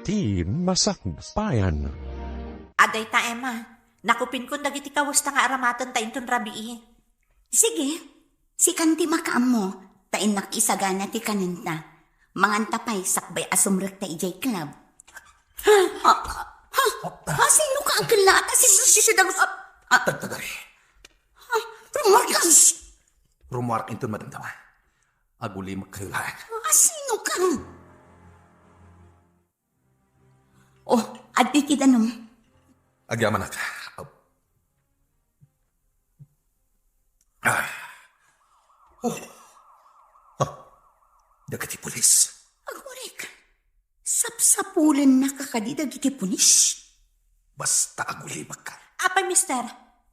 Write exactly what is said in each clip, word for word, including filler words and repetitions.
ti masakbayan. Adda ita, Emma. Nakupinkon dagiti kawesta nga aramatenta inton rabii. Sige, sikan ti makaammo, ta innak isagana ti kanenta. Manganta pay sakbay a sumrekta idiay club. Ha? Ha? Ha? Sino ka? Agkella ta si, si, si, si Dagus-, ah, ah. Tagtagari. Ha? Marcos! Rumuarak inton madamdama. Agulimek kayo laeng. Ah, sino ka? Oh, adda ti danum. Agyamanak. Ah. Oh. Ah. Dagiti pulis. Agurik. Sapsapulennaka kadi dagiti pulis? Basta agulimek ka. Apay, mister,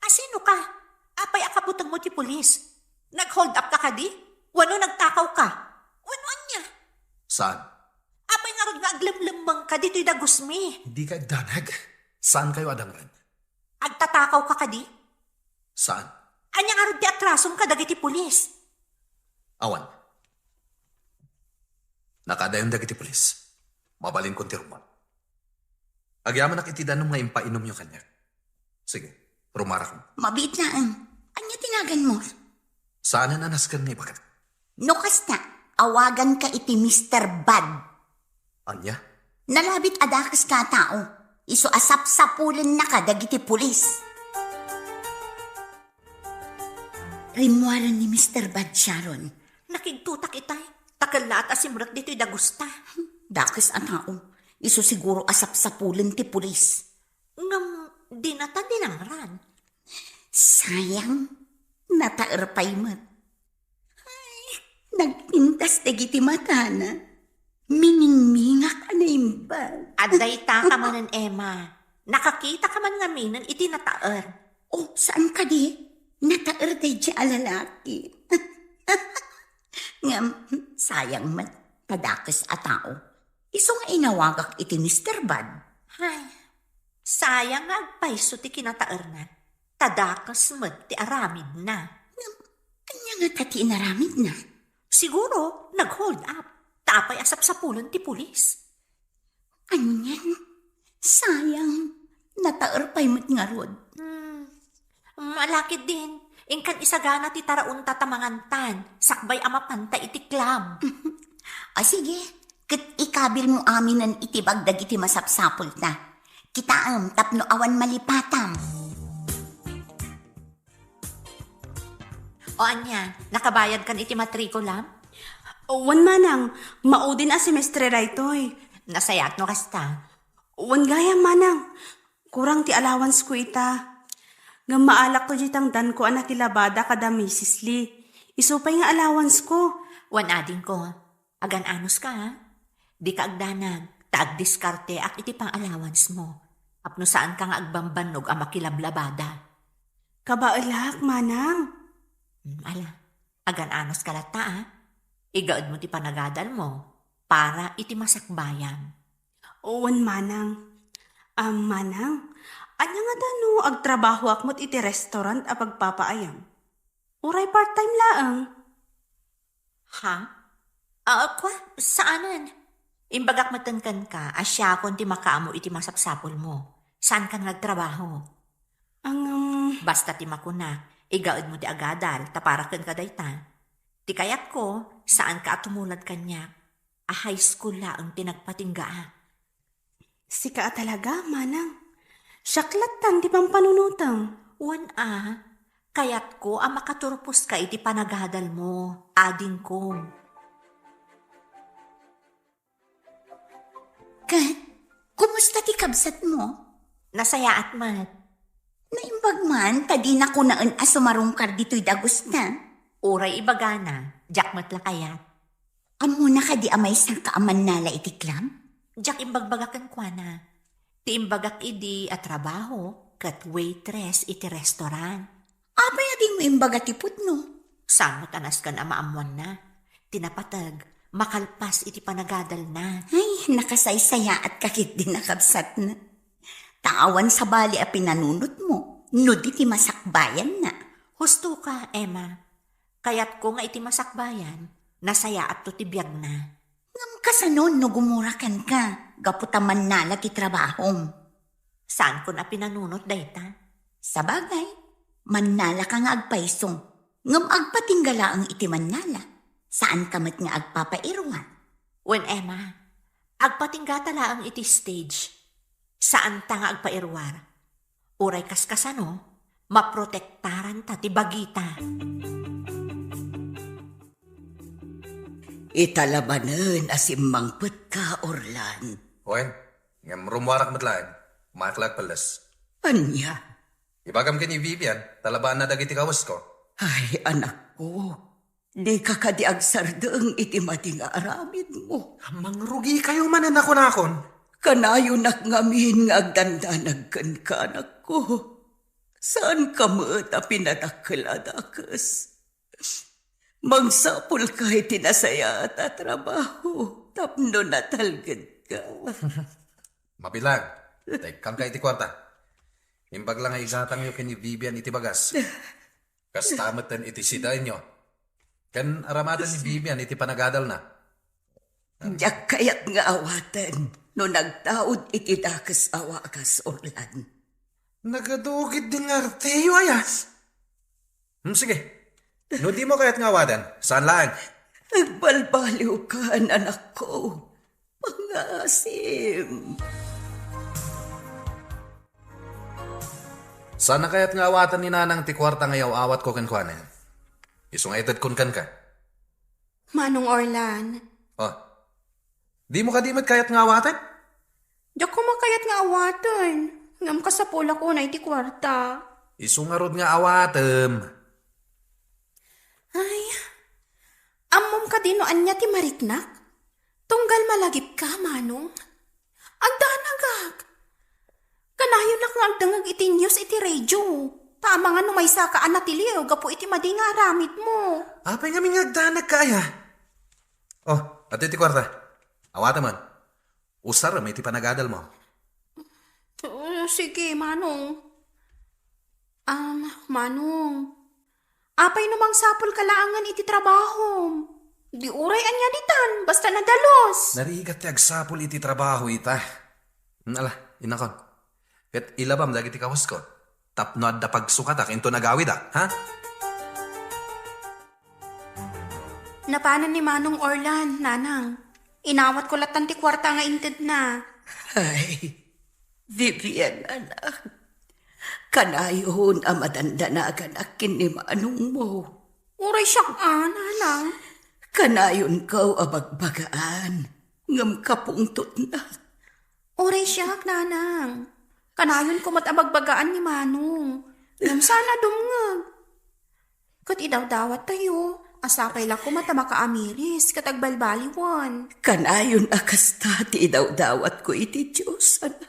asino ka? Apay a kabutengmo ti pulis? Nag-hold up ka kadi? Wenno nagtakaw ka? Wenno ania? Saan? Apay ngarud nga aglemlemmengka ditoy dagusmi? Dika agdanag. Saan kayo adangren? Agtatakaw ka kadi? Saan? Ania ngarud ti atrasom kadagiti pulis? Awan. Nakadayon dagiti pulis. Mabalinkon ti rummuar. Agyamanak iti danum nga impainomyo kaniak. Sige, rumarak. Mabiit laeng. Ania ti naganmo? Saanen a nasken nga ibagak. No kasta, awaganka iti Mister Bad. Ania? Nalabit a dakeska a tao. Isu a sapsapulennaka dagiti pulis. Rimmuaren ni Mister Bad, Sharon. Nakigtotak itay. Ta kellaat a simrek ditoy dagusta. Dakes a tao. Isu siguro a sapsapulen ti pulis. Ngem dinata dinangran. Sayang, nataer pay met. Ay, nagpintas dagiti matana. Miningmingak a naimbag. Adda ita ka manen, Emma. Nakakita ka man ngaminen iti nataer. Oh, saan kadi? Nataer daydi a lalaki. Ngem, sayang met, ta dakes a tao. Isu nga inawagak iti Mister Bad. Ay, sayang nga agpayso ti kinataerna. Ta dakes met ti aramidna. Ngem, ania ngata ti inaramidna? Siguro, nag-hold up. Ta apay a sapsapulen ti pulis? Anian? Sayang. Nataer pay met ngarud. Hmm. Malakid din. Inkan isagana ti taraonta ta mangantan, sakbay a mapanta iti club. A, sige. Ket ikabilmo aminen iti bag dagiti masapsapulta. Kitaem tapno awan malipatam. O ania, nakabayadkan iti matrikulam? Wen, manang, maudin a semestre daytoy. Nasayaat no kasta. Wen gayam, manang. Kurang ti allowance ko ita. Ngem maalakto diay tangdanko a nakilabada kada Misis Lee. Isu pay nga allowance ko. Wen adingko, agan-anos ka, ha? Dika agdanag, ta agdiskarteak iti pang-allowance mo. Tapno saan ka nga agbambannog a makilablabada. Kabaelak, manang. Hmm, ala, agan-anos ka latta, a. Igaed mo ti panagadal mo para iti masakbayan. Wen, manang. Am, manang, ania ngata no agtrabahoak met iti restaurant a pagpapaayam? Uray part-time laeng. Ha? Ah, kwa, saanen? Imbagak metten kenka a siakon ti makaammo iti masapsapulmo. Saankan nga agtrabaho? Angam. Basta ti makunak, igaedmo ti agadal, ta para kenka dayta. Ti kayatko, saanka a tumulad kaniak, a high school laeng ti nagpatinggaak. Sika a talaga, manang. Siak lattan ti pampanunotem. Wen a, kayatko a makaturposka iti panagadalmo, adingko. Ket, kumusta ti kabsatmo? Nasayaat met. Naimbag man ta dina kunaen a sumarungkar ditoy dagusta. Uray ibagana, diak met la kayat. Ammona kadi a maysa ka a mannala iti club? Diak imbagbaga kenkuana. Ti imbagak idi a trabaho ket waitress iti restaurant. Apay a dimo imbaga ti pudno? Saan met a nasken a maammoanna. Ti napateg, makalpas iti panagadalna. Ay, nakasaysayaatka ketdi a kabsatna. Ta awan sabali a pinanunotmo, no di ti masakbayanna. Husto ka, Emma. Kayatko nga iti masakbayan, nasayaatto ti biagna. Ngem kasano no gumura kenka gapu ta mannala ti trabahom? Saankon a pinanunot dayta. Sabagay, mannalaka nga agpayso, ngem agpatingga laeng iti mannala. Saanka met nga agpapairuar. Wen, Emma, agpatinggata laeng iti stage. Saanta nga agpairuar. Uray kaskasano, maprotektaranta ti bagita. Ita la manen a simmangpetka, Orlan. Wen, ngem rummuarak met laeng. Kumaak la agpelles. Ania? Ibagam ken ni Vivian, talabaanna dagiti kawesko. Ay, anakko, dika kadi agsardeng iti madi nga aramidmo. Mangrugikayo manen a kunakon. Kanayonak ngamin nga agdandanag kenka, anakko. Saanka met a pinadakkel a dakes. Mangsapulka iti nasayaat a trabaho tapno natalgedka. Mabilang, ta ikkanka iti kuarta. Imbag la nga igatangyo ken ni Vivian iti bagas. Kasta met iti sidaenyo. Ken aramaten ni Vivian iti panagadalna. Diak kayat nga awaten no nagtaud iti dakes a wagas, Orlan. Nagadu ketdin nga arteyo, aya? Hmm, sige. No dimo kayat nga awaten, saan laeng. Agbalbaliwkan, anakko. Pangasim. Saan a kayat nga awaten ni Nanang ti kuarta nga iyaw-awatko kenkuana. Isu nga itedkon kenka. Manong Orlan. Oh. Dimo kadi met kayat nga awaten? Diak koma kayat nga awaten. Ngem kasapulak unay ti kuarta. Isu ngarud nga awatem. Ay, ammom kadi no ania ti mariknak? Tunggal malagipka, Manong. Agdanagak. Kanayonnak nga agdengngeg iti news iti radio. Ta amangan no maysaka a natiliw gapu iti madi nga aramidmo. Apay ngamin nga agdanagka, aya? Oh, adtoy ti kuarta. Awatem man. Usarem iti panagadalmo. Oh, sige, Manong. Am, Manong. Apay no mangsapulka laengen iti trabahom? Di uray ania ditan, basta nadalus. Narigat ti agsapul iti trabaho ita. Hmm, ala, inakon. Ket ilabam dagiti kawesko. Tapno adda pagsukatak inton agawidak, ha? Napanen ni Manong Orlan, Nanang. Inawatko lattan ti kuarta nga intedna. Ay, Vivian, anak. Kanayon a madandanaganak ken ni manongmo. Uray siak a, Nanang. Kanayonko a bagbagaan, ngem kapungtotnak. Uray siak, Nanang. Kanayonko met a bagbagaan ni Manong. Ngem saan a dumngeg. Ket idawdawattayo, a sapay la koma ta makaamiris ket agbalbaliwen. Kanayon a kasta ti idawdawatko iti Dios, anak.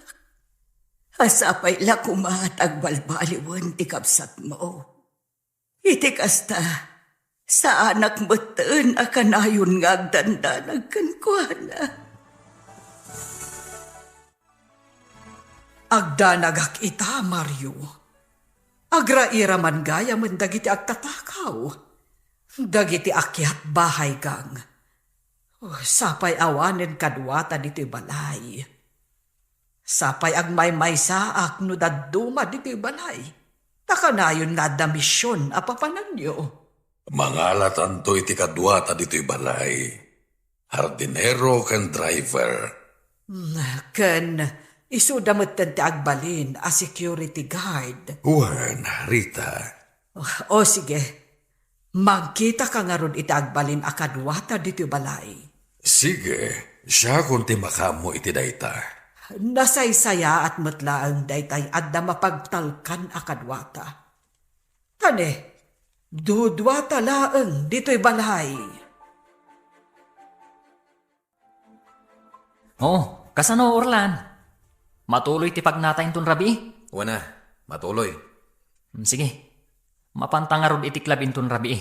A sapay la koma ta agbalbaliwen ti kabsatmo. Iti kasta, saanak metten a kanayon nga agdandanag kenkuana. Agdanagak ita, Mario. Agrairaman gayamen dagiti agtatakaw, dagiti akiat bahay gang. Oh, sapay awanen kaduata ditoy balay. Sapay agmaymaysaak no dadduma ditoy balay. Ta kanayon nga adda mision a papananyo. Mangalatanto iti kaduata ditoy balay. Hardinero ken driver. Mm, ken isuda metten ti agbalin a security guard. Wen, Rita. O, sige. Mangkitaka ngarud iti agbalin a kaduata ditoy balay. Sige, siakon ti makaammo iti dayta. Nasaysayaat met laeng daytay adda mapagtalkan a kaduata. Tane, duduata laeng ditoy balay. Oh, kasano, Orlan? Matuloy ti pagnata inton rabii? Wen a, matuloy. Mm, sige. Mapanta ngarud iti club inton rabii.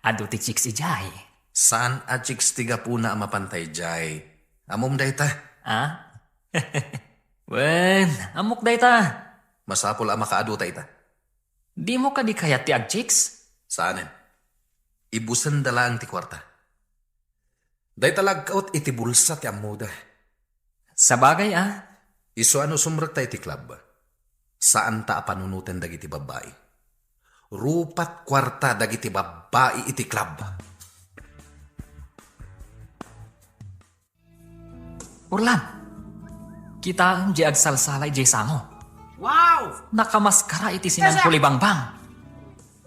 Adu ti chicks idiay. Saan a chicks ti gapuna a mapanta idiay? Ammom dayta? Ah? Wen, ammok dayta. Masapul a makaaduta ita. Dimo kadi kayat ti agchicks? Saanen. Ibusenda laeng ti kuarta. Dayta la agkaut iti bulsa ti ammoda. Sabagay a. Isu a no sumrekta iti club, saanta a panunoten dagiti babbai. Rupat kuarta dagiti babbai iti club. Orlan, kitaem di agsalsala idiay sango. Wow! Nakamaskara iti sinan Kasa- kulibangbang.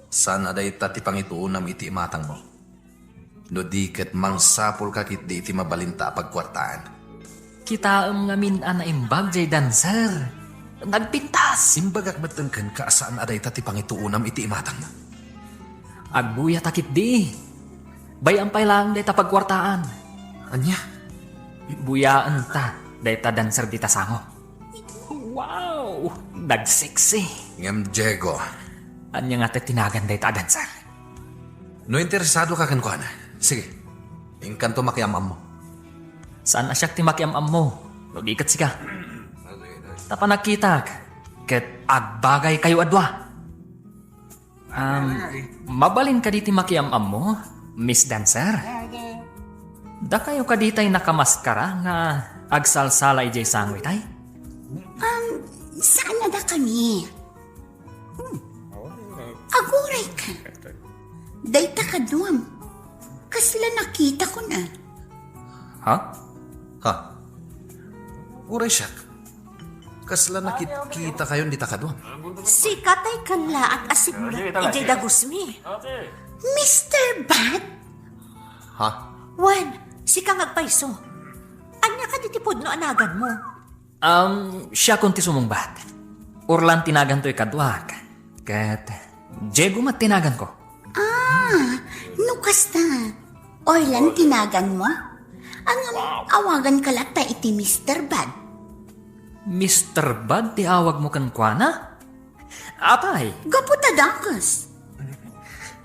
Saan a dayta ti pangituonam iti imatangmo? No di ket mangsapulka ketdi iti mabalinta a pagkuartaan. Kitaem ngamin a naimbag jay dancer. Nagpintas. Imbagak metten kenka a saan a dayta ti pangituonam iti imatangmo. Agbuyata ketdi. Bay-am pay laeng dayta pagkuartaan. Ania? Buyaenta dayta dancer dita sango. Wow! Nagseksi. Ngem Diego. Ania nga ti tinagan dayta a dancer? No interesado ka kenkuana, sige. Inkanto makiam-ammo. Saan a siak ti makiam-ammo, no di ket sika. Ta panagkitak, ket agbagay kayo a dua. Um, mabalin kadi ti makiam-ammo, Miss Dancer? Dakayo kadi tay nakamaskara nga agsalsala idiay sango itay? Um, saan a dakami? Hmm. Aguray ka. Dayta kaduam. Kasla nakita ko na. Ha? Ha? Uray siak. Kasla nakit-, kita kayon dita kaduam. Sika tay kallaat a simrek idiay dagusmi. Mister Bad? Ha? Wen, sika nga agpayso. Ania kadi ti pudno a naganmo? Um, siakon ti sumungbat. Orlan ti naganto ikaduak. Ket Diego met ti naganko. Ah, no kasta, Orlan ti naganmo? Ngem awaganka latta iti Mister Bad. Mister Bad ti awagmo kenkuana? Apay? Gapu ta dakes.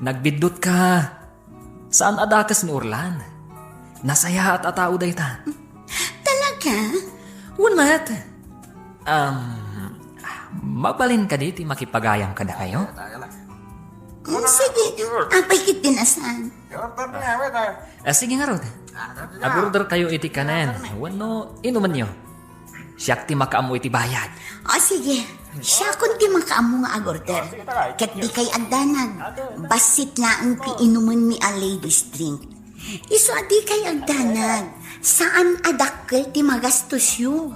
Nagbiddutka. Saan a dakes ni Orlan. Nasayaat a tao dayta. Talaga? Wen met. Um, mabalin kadi ti makipagayam kadakayo? Mm, sige, apay ketdi a saan. Ah, sige ngarud. Agorder kayo iti kanen. Wenno, inumenyo. Siak ti makaammo iti bayad. O, sige. Siakon ti makaammo nga agorder. Ket dikay agdanag. Bassit laeng ti inumenmi a ladies drink. Isu a dikay agdanag. Saan a dakkel ti magastosyo.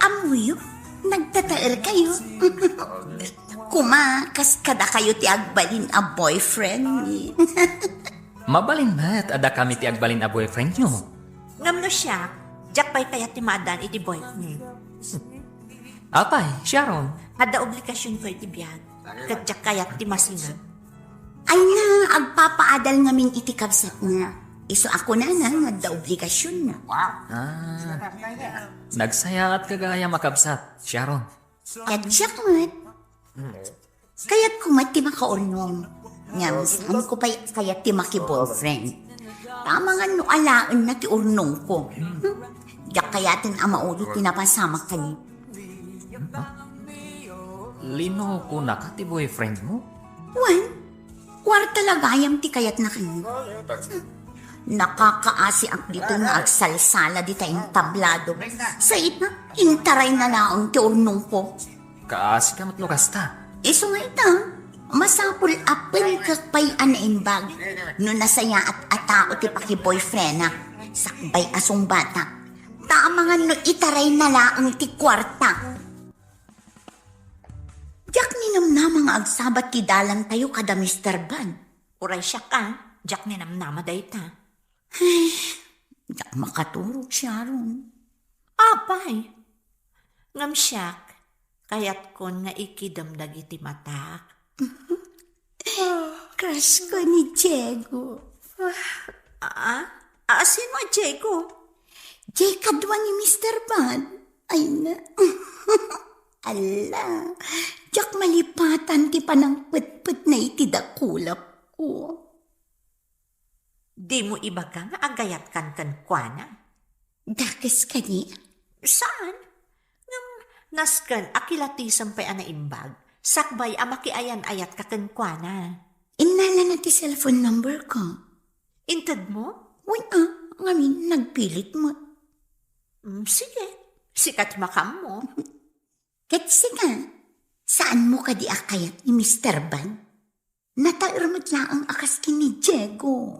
Ammoyo, nagtataer kayo. Kuma, kas kadakayo ti agbalin a boyfriend. Mabalin met a dakami ti agbalin a boyfriendyo. Ngem no siak, diak pay kayat ti maaddaan iti boyfriend. Apay, Sharon? Adda obligasionko iti biag, ket diak kayat ti masingag. Ay na, agpapaadal ngamin iti kabsatna. Isu a kunana nga adda obligasionko. Ah, nagsayaatka gayam a kabsat, Sharon. Ket diak met. Kayatko met ti makaurnong. Ngem saanko pay kayat ti makiboyfriend. Amangan no alaenna ti urnongko. Hmm? Diak kayaten a mauli ti napasamak kaniak. Linokonaka ti boyfriendmo? Wen, kuarta la gayam ti kayatna kaniak. Nakakaasiak ditoy nga agsalsala dita entablado. Sa ita, intarayna laeng ti urnongko. Kaasika met no kasta. Isu nga ita, masapul a penkek pay a naimbag no nasayaat a tao ti pakiboyfriendak, sakbay a sungbatak. Ta amangan no itarayna laeng ti kuarta. Diak ninamnama nga agsabat ti dalantayo kada Mister Ban. Uray siak a, diak ninamnama dayta. Ay, diak makaturog, Sharon. Apay? Ngem siak, kayatkon nga ikidem dagiti matak. Crush ko ni Diego. Ah? Ah, sino a Diego? Diay kadua ni Mister Bad. Ay na. Ala, diak malipatan ti panangpetpetna iti dakulak ko. Dimo ibaga nga agayatkan kenkuana? Dakes kadi? Saan? Ngem nasken a kilatisem pay a naimbag, sakbay a makiayan-ayatka kenkuana. Innalana ti cellphone number ko. Intedmo? Wen a, ngamin nagpilit met. Mm, sige. Sika ti makaammo. Ket sika, saanmo kadi a kayat ni Mister Bad? Nataer met laeng a kas ken ni Diego.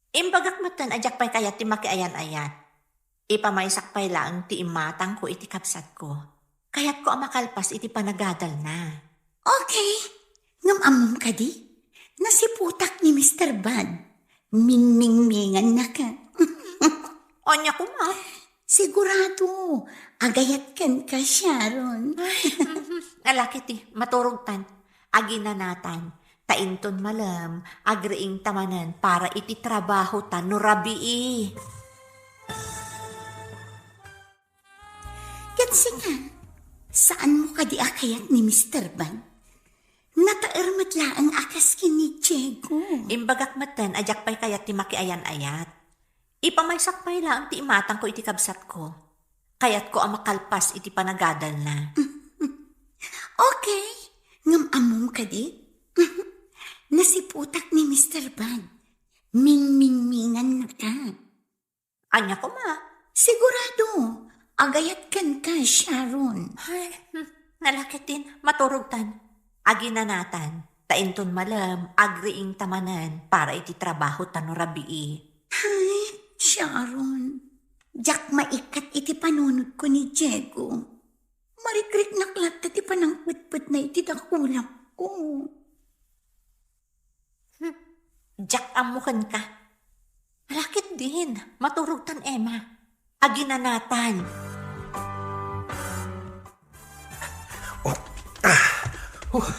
Imbagak metten a diak pay kayat ti makiayan-ayat. Ipamaysak pay laeng ti imatangko iti kabsatko. Kayatko a makalpas iti panagadalna. Okay. Ngem ammom kadi? Nasiputak ni Mister Bad. Mingmingmingannaka. Ania koma? Sigurado, agayat kenka, Sharon. Ay, mhm. Ala ketdi, maturogtan. Aginanatan. Ta inton malem, agriingta manen para iti trabahota no rabii. Ket sika, saanmo kadi a kayat ni Mister Bad? Nataer met laeng a kas ken ni Diego. Imbagak metten a diak pay kayat ti makiayan-ayat. Ipamaysak pay laeng ti imatangko iti kabsatko. Kayatko a makalpas iti panagadalna. Okay. Ngem ammom kadi? Nasiputak ni Mister Bad. Mingmingmingannaka. Ania koma? Sigurado, agayat kenka, Sharon. Ay, hmm, ala ketdin, maturogtan. Aginanatan, ta inton malem, agriingta manen para iti trabahota no rabii. Ay, Sharon, diak maikkat iti panunotko ni Diego. Marikriknak latta ti panangpetpetna iti dakulapko. Hmm. Diak ammo kenka. Ala ketdin, maturogtan, Emma. Aginanatan. Oh, ah, oh,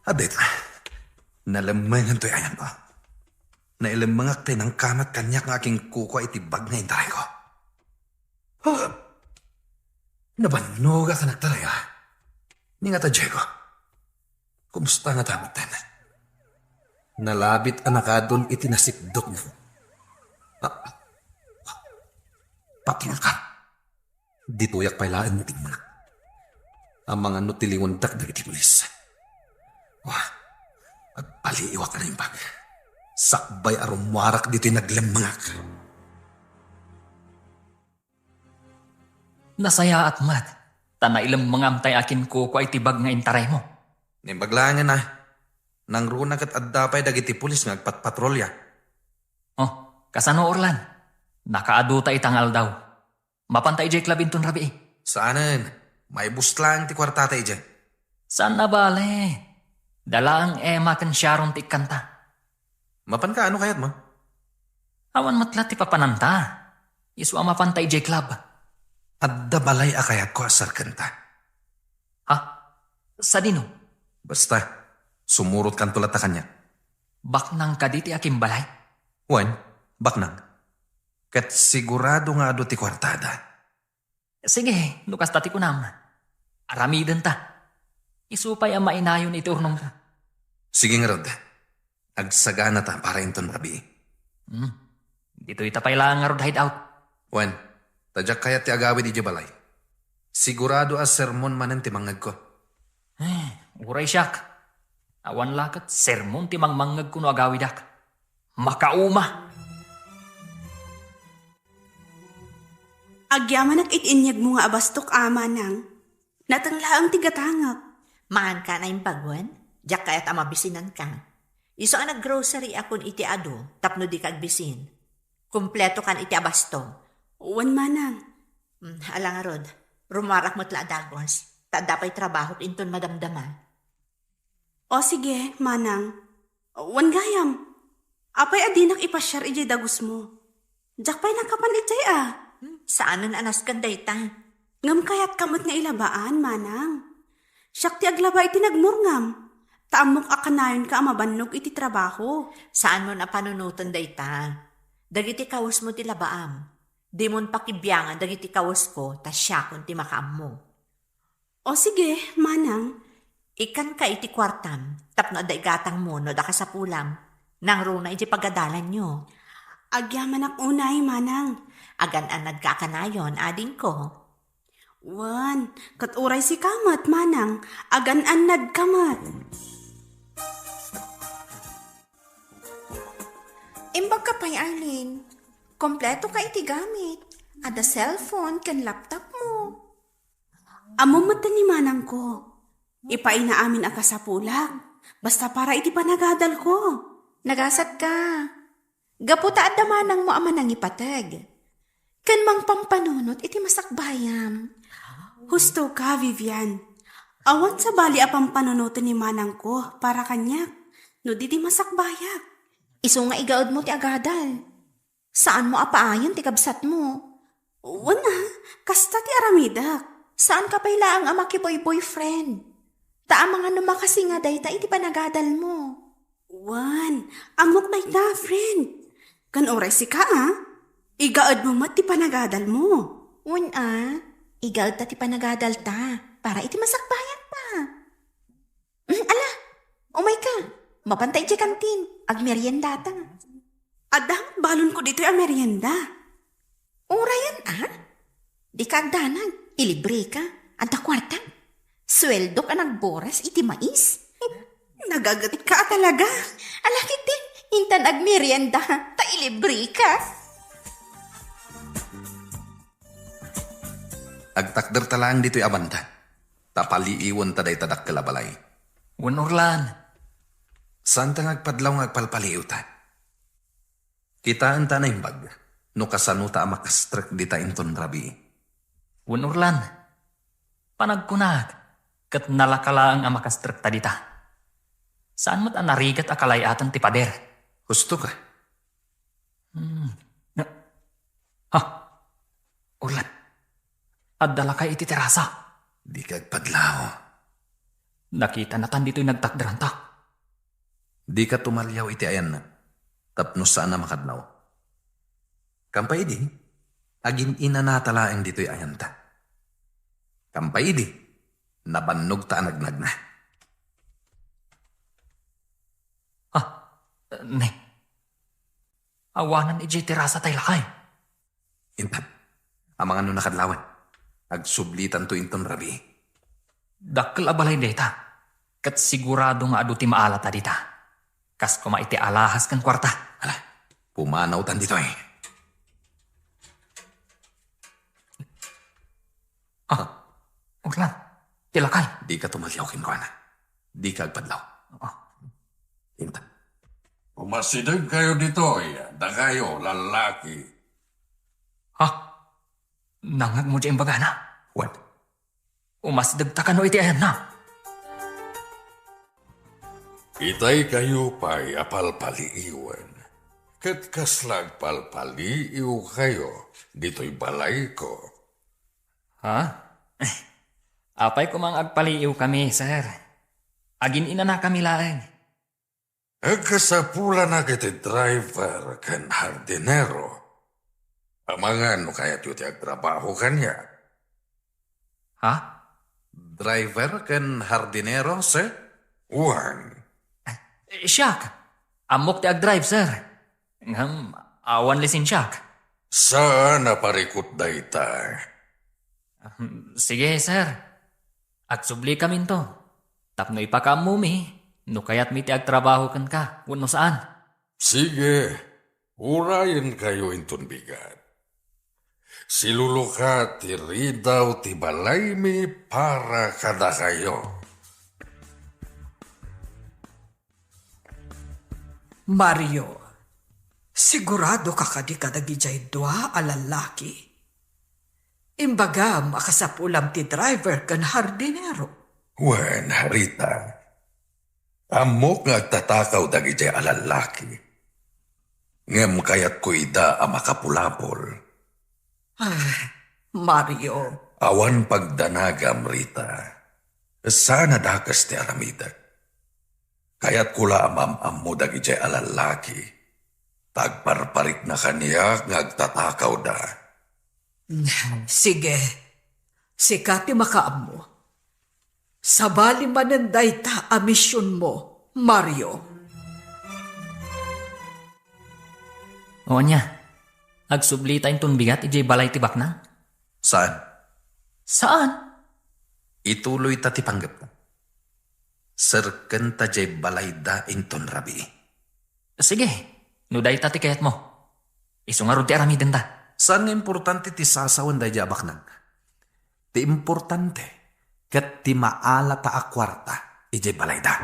adda ita. Nalemmengan toy ayanko. Nailemmengak ti nangkamat kaniak nga akinkukua iti bag nga intarayko. Oh, nabannogak a nagtaray, ah. Ni nga ta, Diego? Kumusta nga ta metten? Nalabit a nakadun iti nasipdutna. Ah, patulka. Ditoyak pay laeng natingna. Amangan no tiliwendak dagiti pulis. Wah, agpaliiwak a naimbag. Sakbay a rummuarak ditoy naglemmengak. Nasayaat met, ta nailemmengam tay akinkukua iti bag nga intaraymo. Naimbag laengen a. Nangruna ket adda pay dagiti pulis nga agpatpatrolya. Oh, kasano, Orlan? Nakaadu ta ita nga aldaw. Mapanta idiay club inton rabii? Saanen. Maibus laeng ti kuartata idiay. Saan a bale. Dalaang Emma ken Sharon ti ikkanta. Mapanka, no kayatmo? Awan met la ti papananta. Isu a mapanta idiay club. Adda balay a kayatko a serkenta. Ha? Sadino? Basta, sumurotkanto latta kaniak. Baknang kadi ti akimbalay? Wen, baknang. Ket sigurado nga adu ti kuartada. Sige, no kasta ti kunam. Aramidenta. Isu pay a mainayon iti urnongta. Sige ngarud. Agsaganata para inton rabii. Hmm. Ditoyta pay laeng ngarud hideout. Wen, ta diak kayat ti agawid idiay balay. Sigurado a sermon manen ti mangngegko. Eh, uray siak. Awan la ket sermon ti mangmangngegko no agawidak. Makauma! Agyamanak iti inyegmo nga abastok, a manang. Nateng laeng ti gatangek. Maanka a naimbag wen? Diak kayat a mabisinanka. Isu a nag-grocery akon iti adu tapno dika agbisin. Kumpleto kan iti abasto. Wen, manang. Hmm, ala ngarud, rummuarak met la a dagos. Ta adda pay trabahok inton madamdama. O sige, manang. Wen gayam. Apay a dinak ipasiar idiay dagosmo? Diak pay nakapan idiay a. Hmm, saanen a nasken dayta. Ngem kayatka met nga ilabaan, manang. Siak ti aglaba iti nagmurngam. Ta ammok a kanayonka a mabannog iti trabaho. Saanmon a panunoten dayta. Dagiti kawesmo ti labaam. Dimon pakibiangan dagiti kawesko, ta siakon ti makaammo. O sige, manang. Ikkanka iti kuartam, tapno adda igatangmo no adda kasapulam. Nangruna iti pagadalanyo. Agyamanak unay, manang. Agan-annadka a kanayon, adingko. Wen, ket uray sika met, manang, agan-annadka met. Imbag ka pay, Arlene. Kompleto ka iti gamit. Adda cellphone ken laptop mo. Ammom met ni manangko. Ipaina amin a kasapulak. Basta para iti panagadalko. Nagasat ka. Gapu ta adda manangmo a manangipateg. Ken mangpampanunot iti masakbayam. Husto ka, Vivian. Awan sabali a pampanunoten ni manangko para kaniak no di di masakbayak. Isu nga igaedmo ti agadal. Saanmo a paayen ti kabsatmo. Wen a, kasta ti aramidek. Saan ka pay laeng a makiboy-boyfriend. Ta amangan no makasinga dayta iti panagadalmo. Wen, ammok dayta, friend. Ken uray sika, a? Igaedmo met ti panagadalmo. Wen a, igaedta ti panagadalta para iti masakbayanta. Mm, ala, umayka. Mapanta idiay kantin. Agmeriendata. Adda met balonko ditoy a merienda. Urayan a? Dika agdanag. Ilibreka. Adda kuarta. Sueldok a nagboras iti mais. Nagagetka a talaga. Ala ketdin, intan agmerienda. Ta ilibreka. Agtakderta laeng ditoy a banda. Ta paliiwenta dayta dakkel a balay. Wen, Orlan. Saanta nga agpadlaw nga agpalpaliiwta. Kitaenta a naimbag no kasanota a makastrek dita inton rabii. Wen, Orlan. Panagkunak, ket nalaka laeng a makastrekta dita. Saan met a narigat a kalay-atan ti pader. Husto ka. Hmm. Na-, ha? Orlan, adda lakay iti terasa. Dika agpadlaw. Nakitanatan ditoy nagtakderanta. Dika tumaliaw iti ayanna, tapno saan a makadlaw. Kampay idi, agin-inanata laeng ditoy ayanta. Kampay idi, nabannogta a nagnagna. Ah, ne. Awanan idiay terasa tay lakay. Intan, amangan no nakadlawan. Agsublitanto inton rabii. Dakkel a balay dayta, ket sigurado nga adu ti maalata dita. Kas koma iti alahas ken kuarta. Ala, pumanawtan ditoy. Ah, Orlan, ti lakay. Dika tumaliaw kenkuana. Dika agpadlaw. Ah. Intan. Umasidegkayo ditoy, dakayo, lallaki. Ha? Nangngegmo diay imbagana? Wen. Umasidegta kano iti ayanna? Itay kayo pay a palpaliiwen, ket kasla agpalpaliiw kayo ditoy balayko. Ha? Apay koma nga agpaliiw kami, sir. Agin-inana kami laeng. Agkasapulanak iti driver ken hardinero. Amangan no kayatyo ti agtrabaho kaniak. Ha? Driver ken hardinero, sir? Wen. Eh, siak. Ammok ti agdrive, sir. Ngem, awan lisensiak. Saan a parikut dayta? Hmm, sige, sir. Agsubli kaminto. Tapno ipakaammomi, no kayatmi ti agtrabaho kenka, wenno saan. Sige, urayen kayo inton bigat. Siluluka ti ridaw ti balaymi para kadakayo. Mario, sigurado ka kadi kadagijay dua a lallaki? Imbagam a kasapulam ti driver ken hardinero. Wen, Rita. Ammok nga agtatakaw dagijay a lallaki. Ngem kayatko ida a makapulapol. Ah, Mario. Awan pagdanagam, Rita. Saan a dakes ti aramidek. Kayatko la a maam-ammo dagijay a lallaki. Ta agparparikna kaniak nga agtatakawda. Sige. Sika ti makaammo. Sabali manen dayta a misionmo, Mario. O ania, agsublita inton bigat idiay balay ti baknang? Saan. Saan? Ituloyta ti panggepta. Serkenta diay balayda inton rabii. Sige, No dayta ti kayatmo, isu ngarud ti aramidenta. Saan nga importante ti sasawen daydiay a baknang. Ti importante, ket ti maalata a kuarta idiay balayda.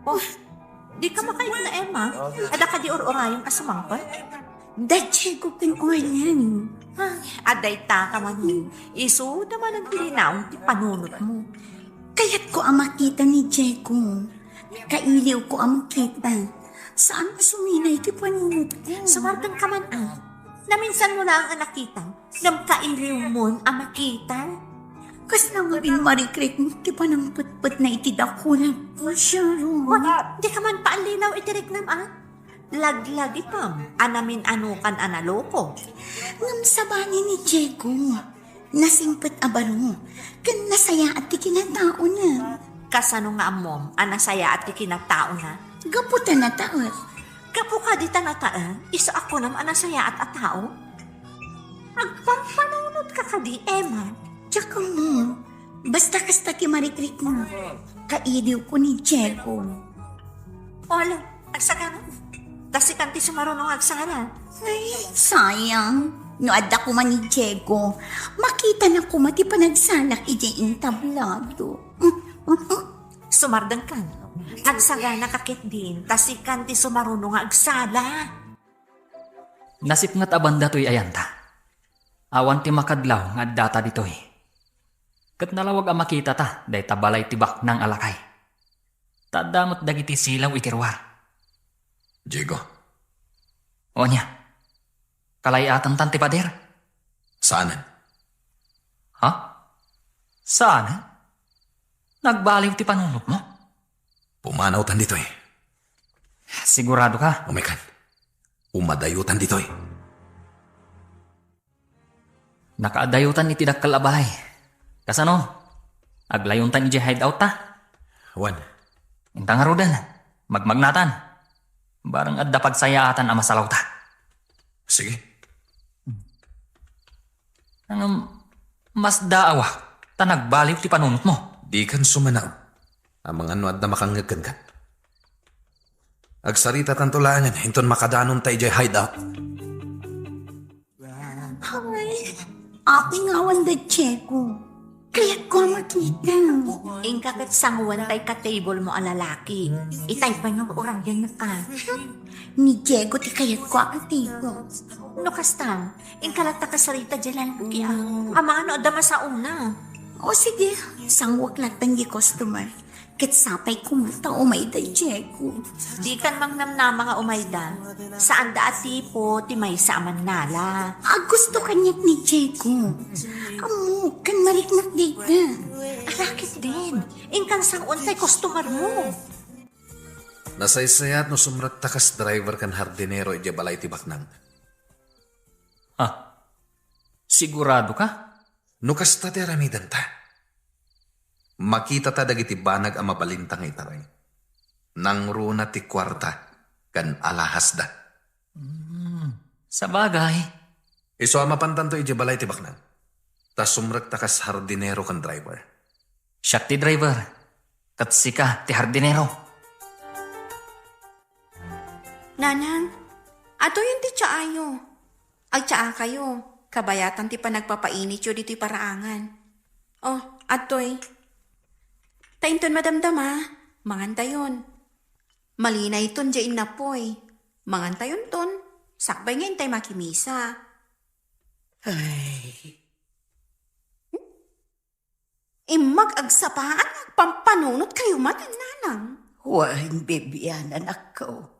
Oh, di ka makaibna, Emma? Adda kadi ur-urayem a sumangpet? Da Diego ken Orlan. Ay, adda ita ka man. Isu da manen ti linaon ti panunotmo. Kayatko a makita ni Diego. Kailiwko a makita. Saan a suminay ti panunotko. Sumardeng ka man, a. Naminsanmo laeng a nakita. Ngem kailiwmon a makita. Kasla ngamin marikriknak ti panangpetpetna iti dakulag ko, Sharon. Wa, di ka man paallilaw iti riknam, a? Laglagitam a namin-anokan a naloko. Ngem sabali ni Diego, nasingpet a baro, ken nasayaat ti kinataona. Kasano nga ammom a nasayaat ti kinataona? Gapu ta nataek. Gapu kadi ta nataek, isu a kunam a nasayaat a tao? Agpampanunot ka kadi, Emma? Diak ammo. Basta kasta ti marikriknak. Kailiwko ni Diego. O, ala, agsagana. Ta sikan ti sumaruno nga agsala. Ay, sayang. No adda koma ni Diego, makitana koma ti panagsalak idiay entablado. Sumardengkan. Agsagana ka ketdin, ta sikan ti sumaruno nga agsala. Nasipnget a banda toy ayanta. Awan ti makadlaw nga addata ditoy. Ket nalawag a makitata dayta balay ti baknang a lakay. Ta adda met dagiti silaw iti ruar. Diego. O ania? Kalay-atantan ti pader? Saanen. Ha? Saanen? Nagbaliw ti panunotmo? Pumanawtan ditoy. Sigurado ka? Umaykan. Umadayotan ditoy. Nakaadayotan iti dakkel a balay. Kasano? Aglayontan idiay hideout ta? Wen. Inta ngaruden, magmagnatan. Bareng adda pagsayaatan a masalawta. Sige. Ngem, masdaawak ta nagbaliw ti panunotmo. Dikan sumanaw. Amangan no adda makangngeg kenka. Agsaritatanto laengen inton makadanonta idiay hideout. Ay, apay nga awan da Diego? Kayatko a makita. Inka ket sanguentay ka table mo a lalaki. Itay pay nga urayenka. Ni Diego ti kayatko a katable. No kasta, inka latta kasarita diay lalaki, a. Amangan no adda masaona. O sige, sanguek latta diay customer. Ket sapay koma ta umay da Diego. Dikan mangnamnama nga umayda. Saanda a tipo ti maysa a mannala. Aggusto kaniak ni Diego. Ammok, ken mariknak dayta. Ala ketdin. Inkan sanguentay customer mo. Nasaysayaat no sumrekta kas driver ken hardinero idiay balay ti baknang. Ha? Sigurado ka? No kasta ti aramidenta, makitata dagiti banag a mabalinta nga itaray. Nangruna ti kuarta ken alahasda. Hmm, sabagay. Isu a mapantanto idiay balay ti baknang. Ta sumrekta kas hardinero ken driver. Siak ti driver, ket sika ti hardinero. Nanang, adtoyen ti tsaayo. Agtsaakayo, kabayatan ti panagpapainityo ditoy paraangan. O, adtoy. Ta inton madamdama, mangantayon. Malinayton diay innapoy. Mangantayonton, sakbay nga intay makimisa. Ay. Immag agsapa, agpampanunotkayo manen, nanang. Wen, Bibian, anakko.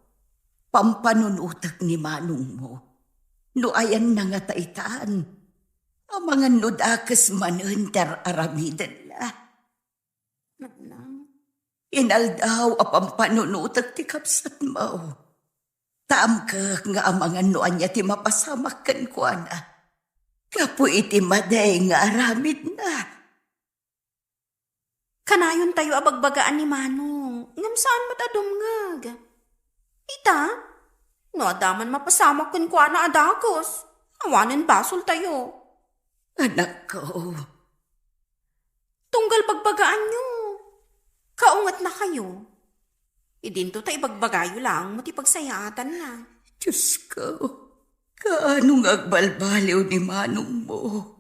Pampanunotek ni manongmo. No ayanna ngata itan, amangan no dakes manen ti ar-aramidenna. Nanang. Inaldaw a pampanunotek ti kabsatmo. Ta amkek nga amangan no ania ti mapasamak kenkuana gapu iti madi nga aramidna. Kanayontayo a bagbagaan ni Manong, ngem saan met a dumngeg. Ita, no adda man mapasamak kenkuana a dakes, awanen basoltayo. Anakko. Tunggal bagbagaanyo, kaungetnakayo. Idinto ta ibagbagayo laeng mo ti pagsayaatanna. Diyos ko, kaano nga agbalbaliw ni manongmo?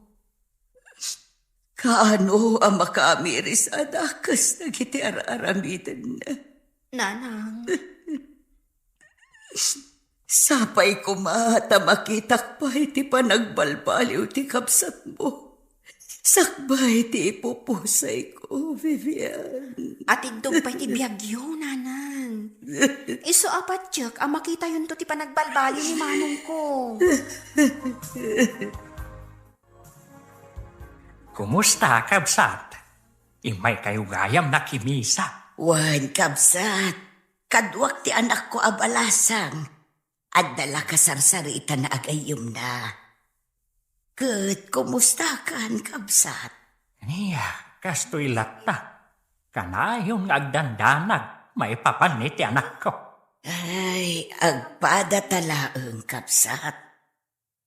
Kaano a makaamiris a dakes dagiti ar-aramidenna? Nanang. Sapay koma ta makitak pay ti panagbalbaliw ti kabsatmo. Sakbay ti ipupusayko, Vivian. Atiddog pay ti biagyo, Nanang. Isu a patiek a makitayonto ti panagbalbaliw ni manongko. Kumusta, kabsat? Immaykayo gayam nakimisa. Wen, kabsat, kaduak ti anakko a balasang. Adda la kasarsaritana a gayyemna. Ket kumustakan, kabsat? Ania, kastoy latta. Kanayon nga agdandanag maipapan iti anakko. Ay, agpadata laeng, kabsat.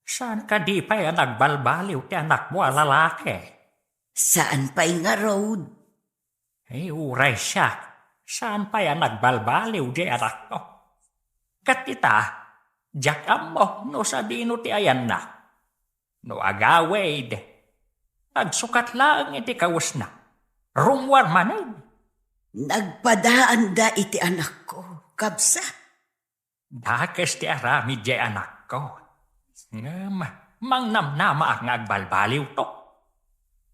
Saan kadi pay a nagbalbaliw ti anakmo a lalaki? Saan pay ngarud. Ay, uray siak, saan pay a nagbalbaliw diay anakko. Ket ita, diak ammo no sadino ti ayanna. No agawid, agsukat laeng iti kawesna. Rummuar manen. Nagpadaanda iti anakko, kabsat. Dakes ti aramid diay anakko. Ngem mangnamnamaak nga agbalbaliwto.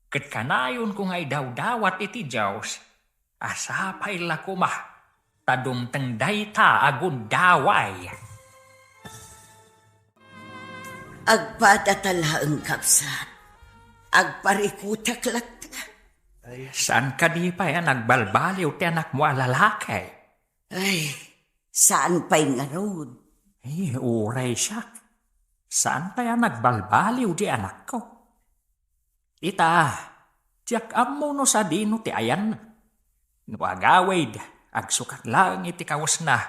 Ket kanayonko nga idawdawat iti Dios a sapay la koma ta dumteng dayta a gundaway. Agpadata laeng, kabsat. Agparikutak latta. Saan kadi pay a nagbalbaliw ti anakmo a lalaki? Ay, saan pay ngarud. Ay, uray siak. Saan pay a nagbalbaliw diay anakko? Ita, diak ammo no sadino ti ayanna. No agawid, agsukat laeng iti kawesna,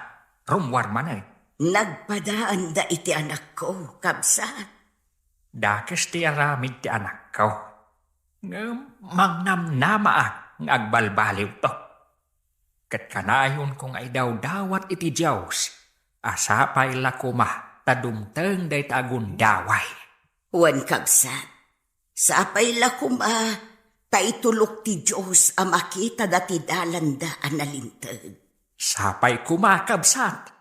rummuar manen. Nagpadaanda iti anakko, kabsat. Dakes ti aramid ti anakko. Ngem mangnamnamaak nga agbalbaliwto. Ket kanayonko nga idawdawat iti Dios a sapay la koma ta dumteng dayta a gundaway. Wen, kabsat, sapay la koma ta itulok ti Dios a makitada ti dalanda a nalinteg. Sapay koma, kabsat.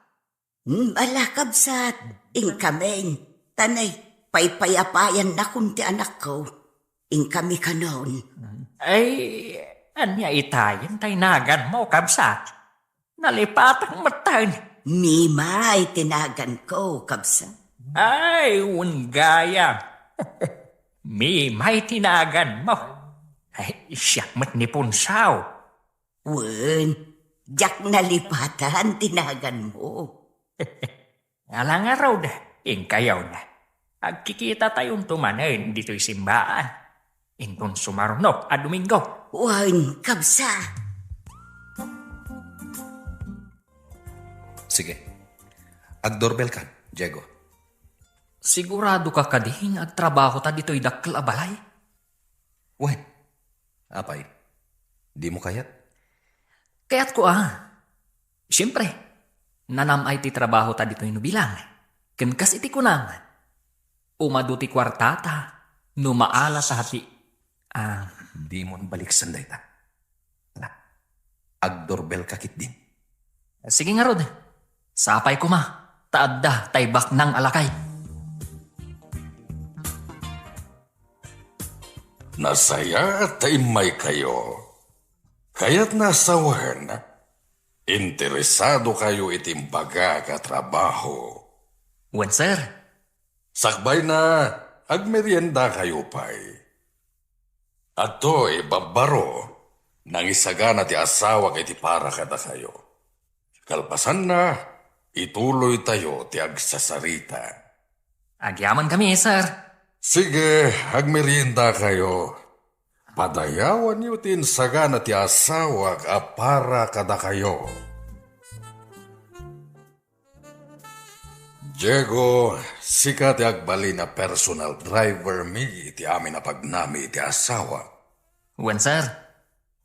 Hmm, ala, kabsat, inkami. Tanay, paypayapayannakon ti anakko. Inkami kanon. Ay, ania itayen ti naganmo, kabsat? Nalipatak metten. Mimay ti naganko, kabsat. Ay, wen gayam. Mimay ti naganmo. Ay, siak met ni Punsaw. Wen, diak nalipatan ti naganmo. Ala ngarud, inkayawna. Agkikitatayon manen ditoy simbaan. Inton sumaruno a Domingo. Wen, kabsat. Sige. Agdoorbell ka, Diego. Sigurado ka kadi nga agtrabaho ta ditoy dakkel a balay? Wen, apay, dimo kayat? Kayatko a. Siempre, nanam-ay ti trabaho ta ditoy no bilang. Ken kas iti kunam, umadu ti kuartata no maala ta ti, ah. Dimon baliksen dayta. Na, agdoorbell ka ketdin. Sige ngarud. Sapay koma, ta adda tay baknang a lakay. Nasayaat ta immaykayo. Kayatna a sawen, interesadokayo iti imbagak a trabaho. Wen, sir. Sakbayna, agmeriendakayo pay. Adtoy babbaro, nangisagana ti asawak iti para kadakayo. Kalpasanna, ituloytayo ti agsasarita. Agyamankami, sir. Sige, agmeriendakayo. Padayawanyo ti insagana ti asawak a para kadakayo. Diego, sika ti agbalin a personal driver mi iti amin a pagnami iti asawa. Wen, sir.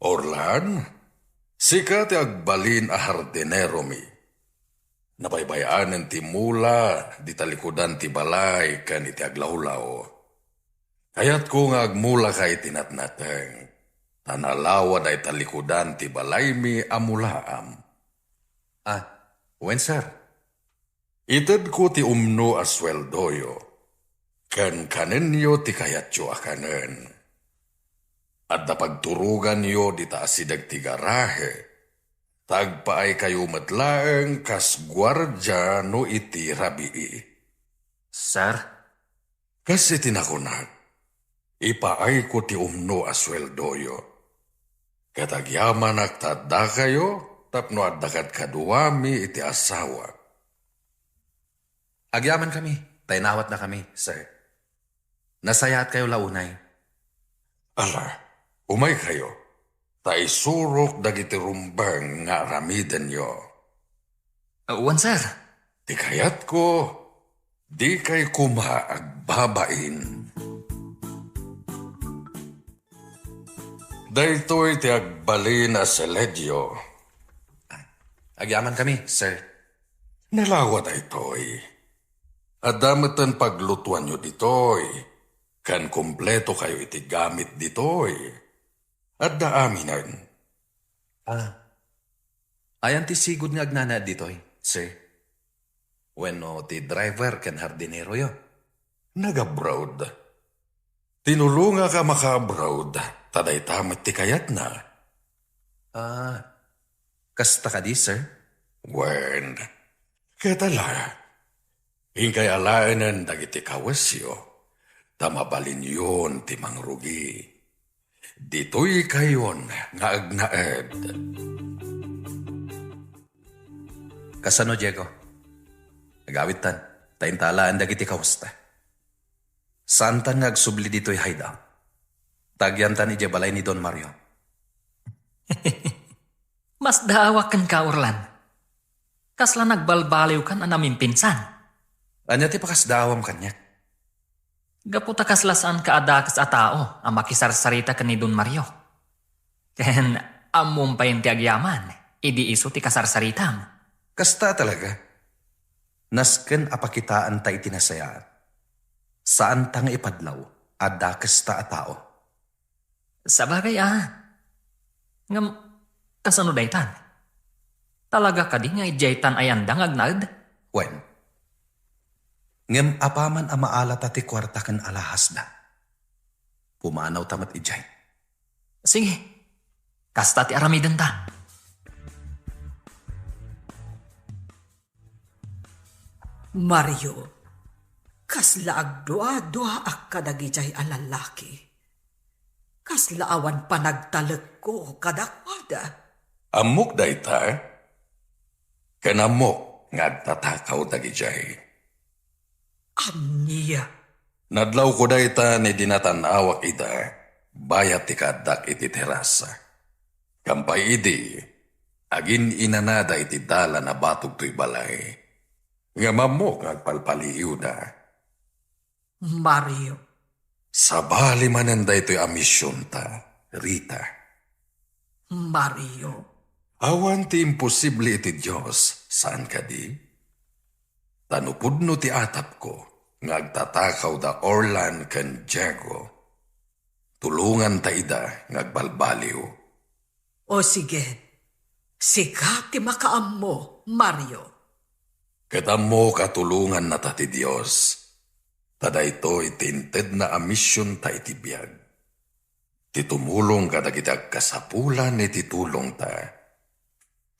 Orlan, Sika ti agbalin a hardineromi. Nabaybay-anen ti mula di talikudan ti balay ken iti aglawlaw. Kayatko nga agmulaka iti natnateng, ta nalawa dayta likudan ti balaymi a mulaam. Ah, wen, sir? Itedko ti umno a sueldoyo, ken kanenyo ti kayatyo a kanen. Adda pagturoganyo dita asideg ti garahe, ta agpaaykayo met laeng kas guardia no iti rabii. Sir? Kas iti nakunak, ipaayko ti umno a sueldoyo. Ket agyamanak ta addakayo tapno adda kadkaduami iti asawa. Agyamankami, ta inawatnakami, sir. Nasayaatkayo la unay. Ala, umaykayo, ta isurok dagiti rumbeng nga aramidenyo. Wen, sir. Ti kayatko, dikay koma agbabain. Daytoy ti agbalin a seledio. Agyamankami, sir. Nalawa daytoy. Adda metten paglutuanyo ditoy, ken kumpleto kayo iti gamit ditoy. Adda aminen. Ah, ayan ti sigud nga agnanaed ditoy, sir? Wenno ti driver ken hardineroyo? Nag-abroad. Tinulongak a maka-abroad, ta dayta met ti kayatna. Ah, kasta kadi, sir? Wen, ket ala, inkay alaenen dagiti kawesyo, ta mabalinyon ti mangrugi. Ditoykayon nga agnaed. Kasano, Diego? Agawidtan, ta inta alaen dagiti kawesta. Saantan nga agsubli ditoy hideout. Ta agyantan idiay balay ni Don Mario. Masdaawak kenka, Orlan. Kasla nagbalbaliwkan a namimpinsan. Ania ti pakasdaawam kaniak? Gapu ta kasla saanka a dakes a tao a makisarsarita ken ni Don Mario. Ken ammom payen ti agyaman idi isu ti kasarsaritam. Kasta talaga. Nasken a pakitaanta iti nasayaat. Saanta nga ipadlaw a dakesta a tao. Sabagay a. Ngem, kasano daytan? Talaga kadi nga idiaytan ayanda nga agnaed? Wen. Ngem apaman a maalata ti kuarta ken alahasda, pumanawta met idiay. Sige. Kasta ti aramidenta. Mario, kasla agdua-duaak kadagidiay a lallaki. Kasla awan panagtalekko kadakuada. Ammok dayta, ken ammok nga agtatakaw dagidiay. Ania? Nadlawko dayta idi natan-awak ida, bayat ti kaaddak iti terasa. Kampay idi, agin-inanada iti dalan a batog toy balay. Ngem ammok nga agpalpaliiwda. Mario. Sabali manen daytoy a misionta, Rita. Mario. Awan ti imposible iti Dios, saan kadi? Ta no pudno ti atapko nga agtatakaw da Orlan ken Diego, tulonganta ida nga agbalbaliw. O sige, sika ti makaammo, Mario. Ket ammok a tulongannata ti Dios, ta daytoy ti intedna a misionta iti biag. Ti tumulong kadagiti agkasapulan iti tulongta.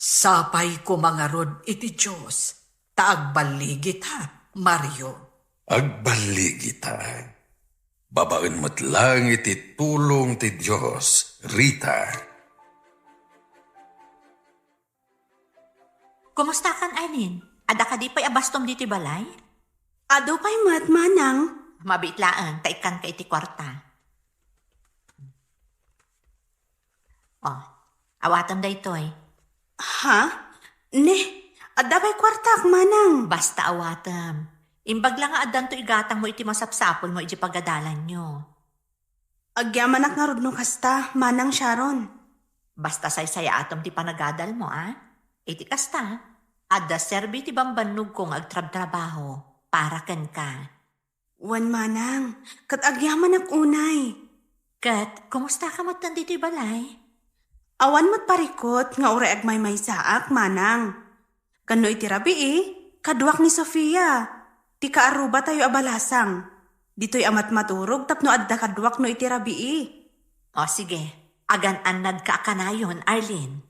Sapay koma ngarud iti Dios ta agballigita, Mario. Agballigita. Babaen met laeng iti tulong ti Dios, Rita. Kumustakan, Arlene? Adda kadi pay a bastom ditoy balay? Adu pay met, manang. Mabiit laeng, ta ikkanka iti kuarta. Oh, awatem daytoy. Ha? Ne, adda pay kuartak, manang. Basta awatem. Imbag la nga addanto igatangmo iti masapsapulmo iti pagadalanyo. Agyamanak ngarud no kasta, Manang Sharon. Basta saysayaatem ti panagadalmo, a? Iti kasta, adda serbi ti bambannogko nga agtrabtrabaho para kenka. Wen, manang, ket agyamanak unay. Ket kumustaka metten ditoy balay? Awan met parikut nga uray agmaymaysaak, manang. Ken no iti rabii, kaduak ni Sofia, ti kaarrubatayo a balasang. Ditoy a matmaturog tapno adda kaduak no iti rabii. O sige, agan-annadka a kanayon, Arlene.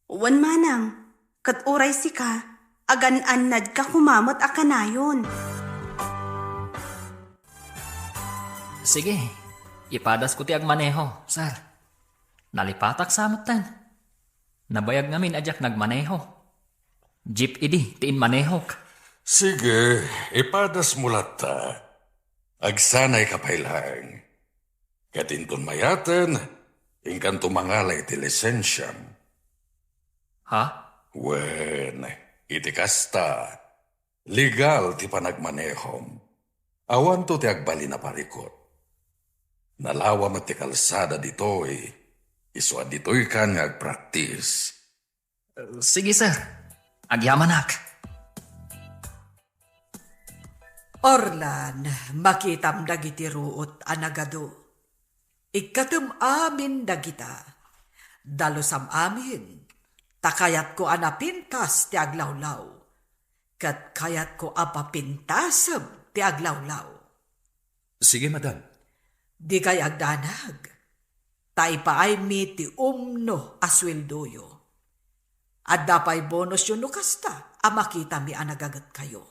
Wen, manang, ket uray sika, agan-annadka koma met a kanayon. Sige, ipadasko ti agmaneho, sir. Nalipatak sa metten. Nabayag ngamin a diak nagmaneho. Jeep idi ti inmanehok. Sige, ipadasmo latta. Agsanayka pay laeng. Ket inton mayaten, inkanto mangala iti lisensiam. Ha? Wen, iti kasta, legal ti panagmanehom. Awanto ti agbalin a parikut. Nalawa met ti kalsada ditoy, isu a ditoykan nga agpraktis. Sige, sir. Agyamanak. Orlan, makitam dagiti ruot a nagadu. Ikkatem amin dagita. Dalusam amin, ta kayatko a napintas ti aglawlaw, ket kayatko a papintasem ti aglawlaw. Sige, madam. Dikay agdanag, ta ipaaymi ti umno a sueldoyo. Adda pay bonusyo no kasta a makitami a nagagetkayo.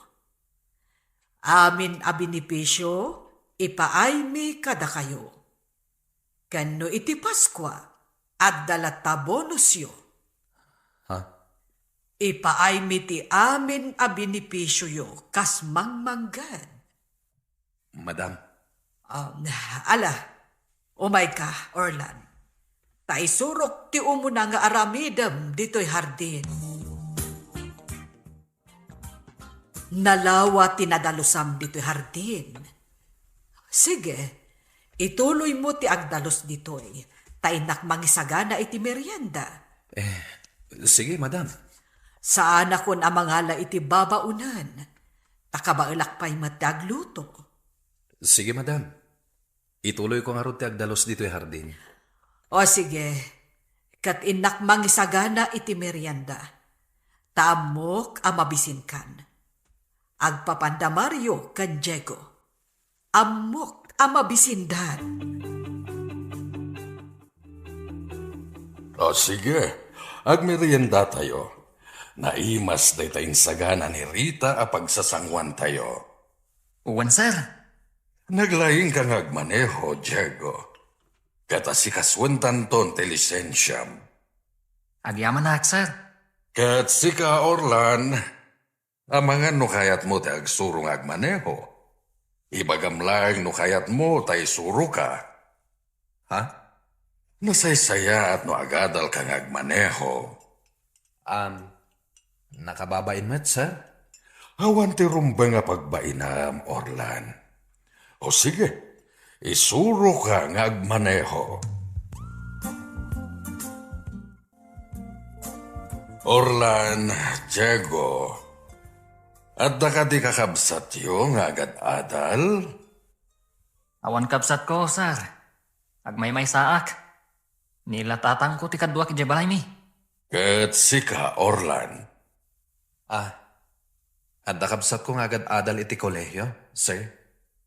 Amin a benepisio, ipaaymi kadakayo. Ken no iti Paskua, adda latta bonusyo. Ha? Ipaaymi ti amin a benepisioyo kas mangmanggan. Madam. Um, ala, umayka, Orlan. Ta isurok ti umuna nga aramidem ditoy hardin. Nalawa ti nadalusam ditoy hardin. Sige, ituloymo ti agdalus ditoy, ta innak mangisagana iti merienda. Eh, sige, madam. Saanakon a mangala iti babaonen, ta kabaelak pay met ti agluto. Sige, madam. Ituloyko ngarud ti agdalus ditoy hardin. O sige, ket innak mangisagana iti merienda. Ta ammok a mabisinkan. Agpapanda Mario ken Diego. Ammok a mabisindan. O sige, agmeriendatayo. Naimas dayta insagana ni Rita a pagsasanguantayo. Wen, sir. Naglaingka nga agmaneho, Diego. Ket asikasuentanton ti lisensiam. Agyamanak, sir. Ket sika, Orlan, amangan no kayatmo ti agsuro nga agmaneho. Ibagam laeng no kayatmo ta isuroka. Ha? Nasaysayaat no agadalka nga agmaneho. Um, nakababain met, sir? Awan ti rumbeng a pagbainam, Orlan. O sige, isuroka nga agmaneho. Orlan, Diego, adda kadi kakabsatyo nga agad-adal? Awan kabsatko, sir. Agmaymaysaak. Ni la tatangko ti kaduak idiay balaymi. Ket sika, Orlan? Ah, adda kabsatko nga agad-adal iti kolehio, sir.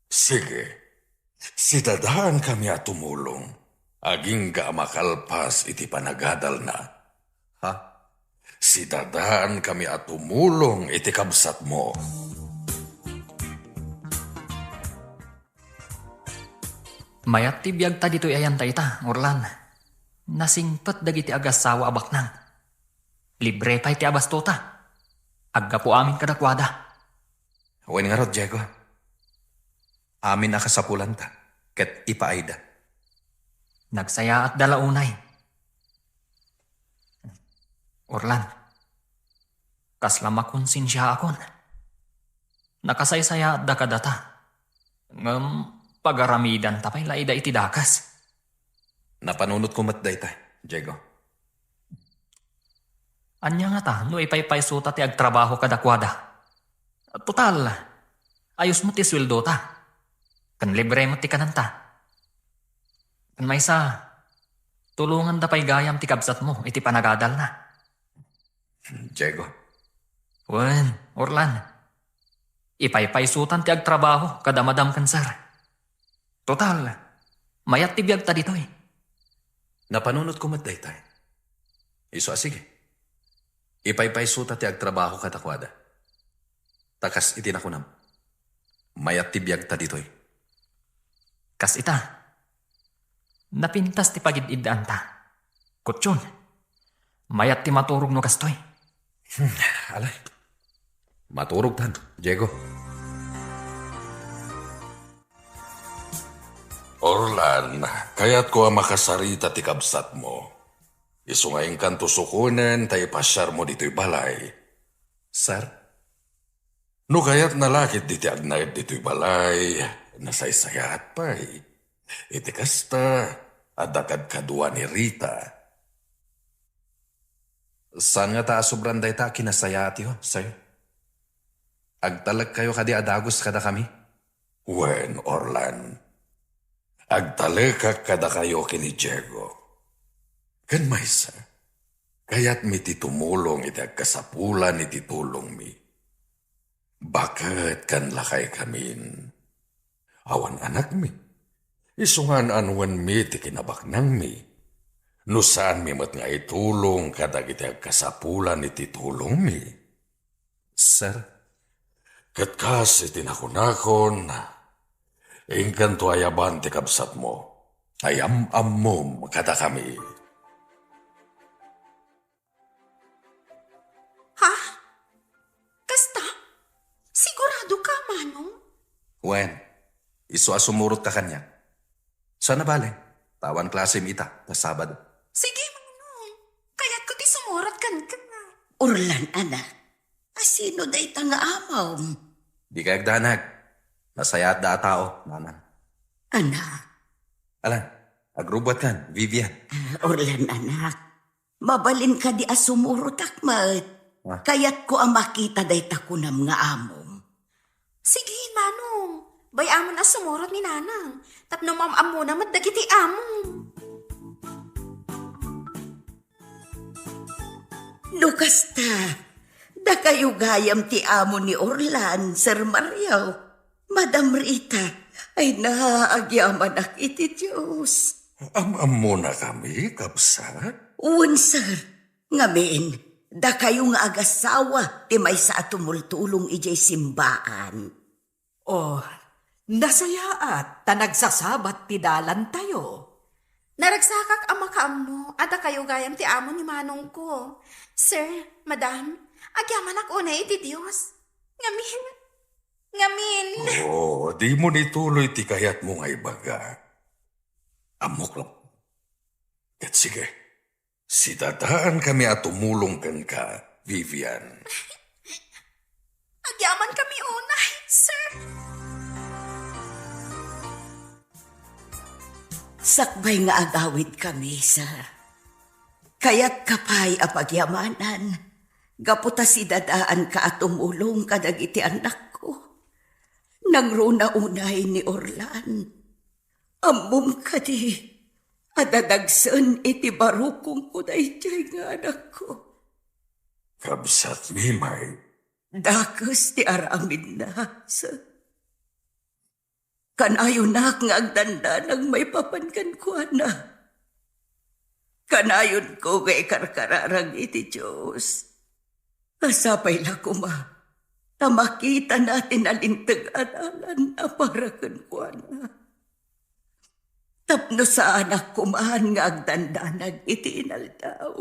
Sige. Sidadaankami a tumulong. Agingga a makalpas iti panagadalna. Ha? Sidadaankami a tumulong iti kabsatmo. Mayat ti biagta ditoy ayan dayta, Orlan. Nasingpet dagiti agassawa a baknang. Libre pay ti abastota. Aggapu amin kadakuada. Wen ngarud, Diego. Amin a kasapulanta ket ipaayda. Nagsayaatda la unay. Orlan, kasla makonsensiaakon. Nakasaysayaatda kadata. Ngem pagaramidanta pay la ida iti dakes. Napanunotko met dayta, Diego. Ania ngata no ipaypaysuta ti agtrabaho kadakuada? Total, ayos met ti sueldota. Ken libre met ti kananta. Ken maysa, tulonganda pay gayam ti kabsatmo iti panagadalna. Diego. Wen, Orlan. Ipaypaysutan ti agtrabaho kada madam ken sir. Total, mayat ti biagta ditoy. Napanunotko met daytay. Isu a sige. Ipaypaysuta ti agtrabaho kadakuada. Ta kas iti nakunam, mayat ti biagta ditoy. Kas ita, napintas ti pagid-iddaanta. Kutyon, mayat ti maturog no kastoy. Hmm, ala. Maturogtan, Diego. Orlan, kayatko a makasarita ti kabsatmo. Isu nga inkanto sukonen ta ipasiarmo ditoy balay. Sir? No kayatna la ketdi ti agnaed ditoy balay, nasaysayaat pay. Iti kasta, adda kadkadua ni Rita. Saan ngata a sobran dayta a kinasayaatyo, sir? Agtalekkayo kadi a dagus kadakami? Wen, Orlan. Agtalekak kadakayo ken ni Diego. Ken maysa, kayatmi ti tumulong iti agkasapulan iti tulongmi. Baket ken lakaykamin. Awan anakmi. Isu nga an-anuenmi ti kinabaknangmi. No saanmi met nga itulong kadagiti agkasapulan iti tulongmi. Sir? Ket kas iti nakunakon, inkanto ayaban ti kabsatmo. Ayam-ammom kadakami. Ha? Kasta? Sigurado ka, Manong? Wen, isu a sumurot ka kaniak. Saan a bale, ta awan klasem ita ta Sabado. Sige, Manong. Kayatko ti sumurot kenka. Orlan, anak. Asino dayta nga amom? Dika agdanag. Nasayaatda a tao, nanang. Anak. Alan, agrubbuatkan, Vivian. Ah, Orlan, anak. Mabalin kadi a sumurotak met? Ah. Kayatko a makita dayta kunam nga amom. Sige, Manong. Bay-amon a sumurot ni Nanang. Tapno maam-ammona met dagiti amom. No kasta, dakayo gayam ti amo ni Orlan, Sir Mario. Madam Rita, ay na, agyamanak iti Dios. Am-ammonakami, kabsat? Wen, sir. Ngamin, dakayo nga agasawa ti maysa a tumultulong idiay simbaan. Oh, nasayaat ta nagsasabat ti dalantayo. Naragsakak a makaammo a dakayo gayam ti amo ni manongko. Sir, madam, agyamanak unay iti Dios. Ngamin, ngamin. Oh, dimo ituloy ti kayatmo nga ibaga. Ammok la. Ket sige, sidadaankami a tumulong kenka, Vivian. Agyamankami unay, sir. Sakbay nga agawidkami, sir. Kayatka pay a pagyamanan, gapu ta sidadaanka a tumulong kadagiti annakko. Nangruna unay ni Orlan. Ammom kadi a dadagsen iti barukongko daydiay nga anakko. Kabsat, Mimay. Dakes ti aramidna, sir. Kanayonak nga agdandanag maipapan kenkuana. Kanayonko nga ikarkararag iti Dios. A sapay la koma ta makitana ti nalinteg a dalan a para kenkuana. Tapno saanak koman nga agdandanag iti inaldaw.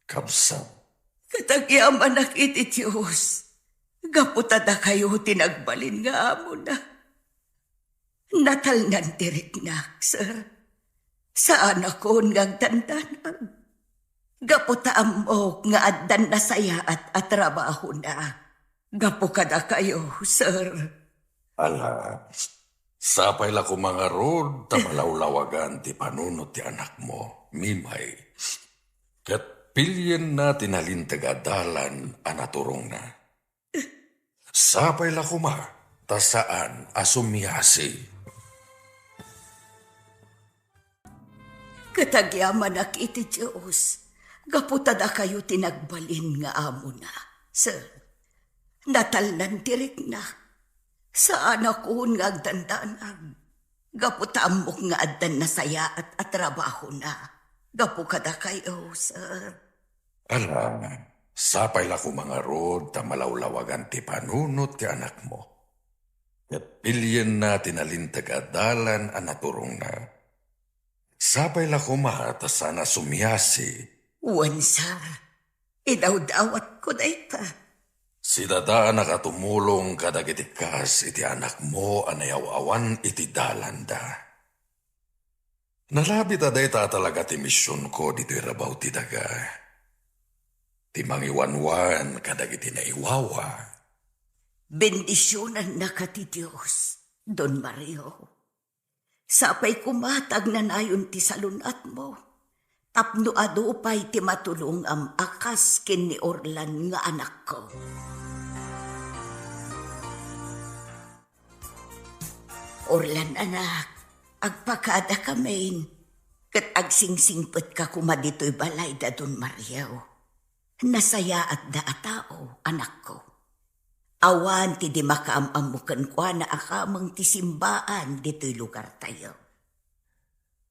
Kabsat. Ket agyamanak iti Dios, gapu ta dakayo ti nagbalin nga amona. Natalnan ti riknak, sir. Saanakon nga agdandanag. Gapu ta ammok nga addan nasayaat a trabahona. Gapu kadakayo, sir. Ala, sapay la koma ngarud ta malawlawagan ti panunot ti anakmo, Mimay. Ket Pilienna ti nalinteg a dalan a naturongna. Sapay la koma ta saan a sumiasi. Ket agyamanak iti Dios, gapu ta dakayo ti nagbalin nga amona. Sir, natalnan ti rikna. Saanakon nga agdandanag, gapu ta ammok nga addan nasayaat a trabahona gapu kadakayo, sir. Ala, sapay la koma ngarud ta malawlawagan ti panunot ti anakmo. Ket pilienna ti nalinteg a dalan a naturongna. Sapay la koma ta saan a sumiasi. Wen, sir. Idawdawatko dayta. Sidadaanak a tumulong kadagiti kas iti anakmo a nayaw-awan iti dalanda. Nalabi ta dayta a talaga ti misionko ditoy rabaw ti daga. Ti mangiwanwan kadagiti naiwawa. Bendisionannaka ti Dios, Don Mario. Sapay koma ta agnanayon ti salun-atmo, tapno adu pay ti matulongam a kas ken ni Orlan nga anakko. Orlan, anak, agpakadakamin, ket agsingsingpetka koma ditoy balay da Don Mario. Nasayaatda a tao, anakko. Awan ti di makaam-ammo kenkuana a kameng ti simbaan ditoy lugartayo.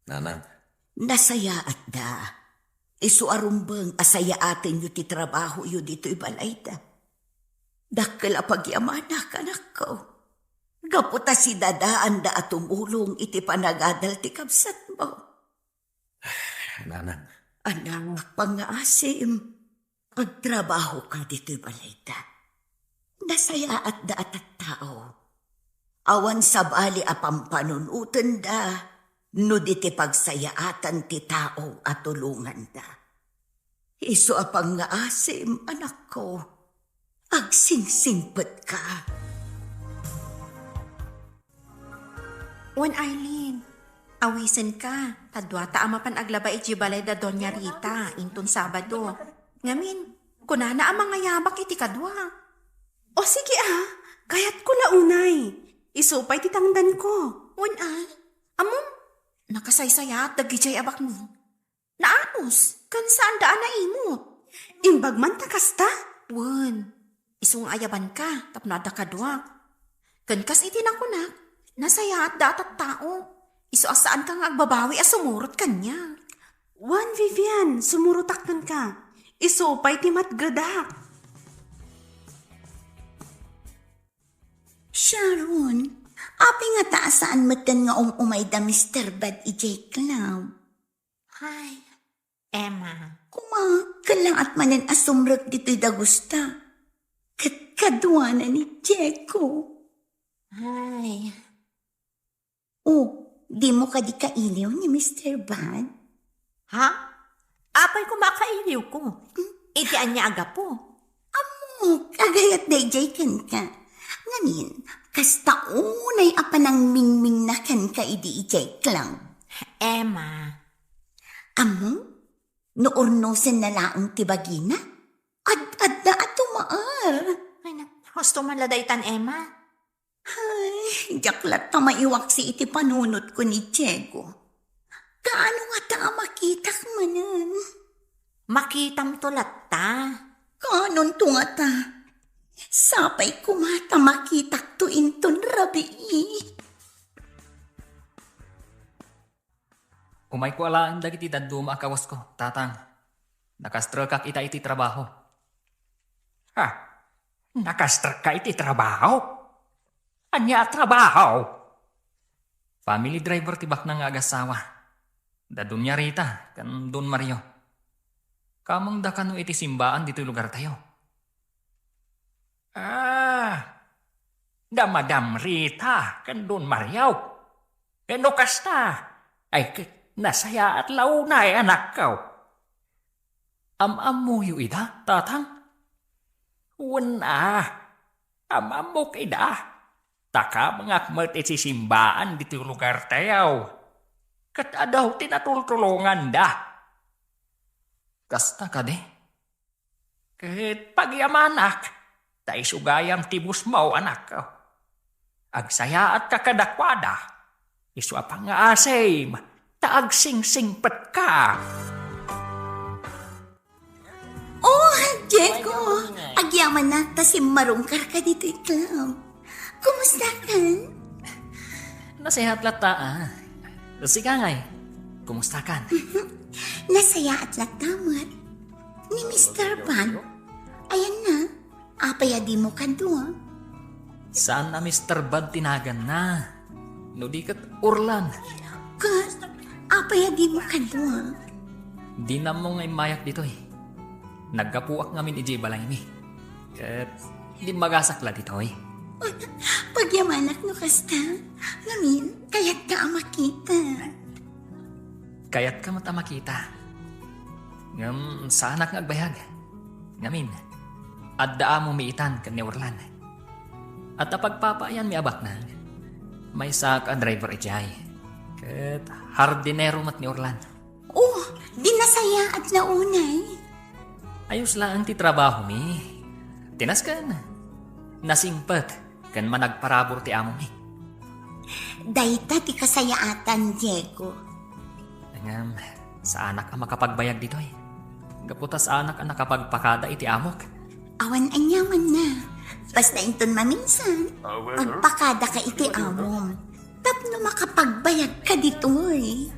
Nanang. Nasayaatda. Isu a rumbeng a sayaatenyo ti trabahoyo ditoy balayda. Dakkel a pagyamanak, anakko. Gapu ta sidadaanda a tumulong iti panagadal ti kabsatmo. Nanang. Anak, pangngaasim, agtrabahoka ditoy balayda. Nasayaatda a tattao. Awan sabali a pampanunotenda no di ti pagsayaatan ti tao a tulonganda. Isu a pangngaasim, anakko, agsingsingpetka. Wen, Arlene, awisenka, ta duata a mapan aglaba idiay balay da Doña Rita inton Sabado. Ngamin, kunana a mangayabak iti kadua. O sige a, kayatko la unay. Isu pay ti tangdanko. Wen, ay, ammom, nakasaysayaat dagidiay a baknang. Naanus, ken saanda a naimut. Imbag man ta kasta? Wen, isu nga ayabanka tapno adda kaduak. Ken kas iti nakunak, nasayaatda a tattao. Isu a saanka nga agbabawi a sumurot kaniak. Wen, Vivian, sumurotak kenka. Isu pay ti matgedak. Sharon, apay ngata a saan metten nga um-umay da Mister Bad idiay club? Ay, Emma. Koma, ket laat manen a sumrek ditoy dagusta. Ket kaduana ni Diego. Ay. O, dimo kadi kailiw ni Mister Bad? Ha? Apay koma a kailiwko? Hmm? Iti ania a gapu? Ammok, agayat daydiay kenka. Ngamin, kasta unay a panangmingmingna kenka idi idiay club. Emma. Ammom, no urnosenna laeng ti bagina, ad-adda a tumaar. Ay, na, husto man la daytan, Emma. Ay, diak latta maiwaksi iti panunotko ni Diego. Kaano ngata a makitak manen? Makitamto latta. Kaanonto ngata? Sapay koma ta makitakto inton rabii. Umayko alaen dagiti dadduma a kawasko, Tatang. Nakastrekak ita iti trabaho. Ha? Nakastrekka iti trabaho? Ania a trabaho? Family driver ti baknang nga agasawa. Da Doña Rita ken Don Mario. Kamengda kano iti simbaan ditoy lugartayo. Ah, da Madam Rita ken Don Mario. Ken no kasta, ay ket nasayaat la unay, anakko. Am-ammoyo ida, Tatang? Wen a, am-ammok ida. Ta kamengak met iti simbaan ditoy lugartayo. Ket adu ti natultulonganda. Kasta kadi? Ket pagyamanak, ta isu gayam ti busmo, anak. Agsayaatka kadakuada, isu a pangngaasim, ta agsingsingpetka. Oh, Diego! Agyamanak ta simmarungkarka ditoy club. Kumustakan? Nasayaat latta, ah. Sika ngay, kumustakan? Nasayaat latta met. Ni Mister Bad. Ayan na, apay a dimo kadua? Saan a Mister Bad ti naganna. No di ket Orlan. Ket, apay a dimo kadua? Dinammo nga immayak ditoy. Naggapuak ngamin idiay balaymi. Ket, dimmagasak la ditoy. Pagyamanak no kasta. Ngamin, kayatka a makita. Kayatka met a makita. Ngem, saanak nga agbayag. Ngamin, adda amomi itan ken ni Orlan. Adda pagpapaayanmi a baknang. Maysaak a driver idiay. Ket hardinero met ni Orlan. Oh, di nasayaat la unay. Ayos laeng ti trabahomi. Tinasken. Nasingpet ken managparabur ti amomi. Dayta ti kasayaatan, Diego. Ngem, saanak a makapagbayag ditoy. Gapu ta saanak a nakapagpakada iti amok. Awan aniamanna. Basta inton maminsan, agpakadaka iti amom. Tapno makapagbayagka ditoy.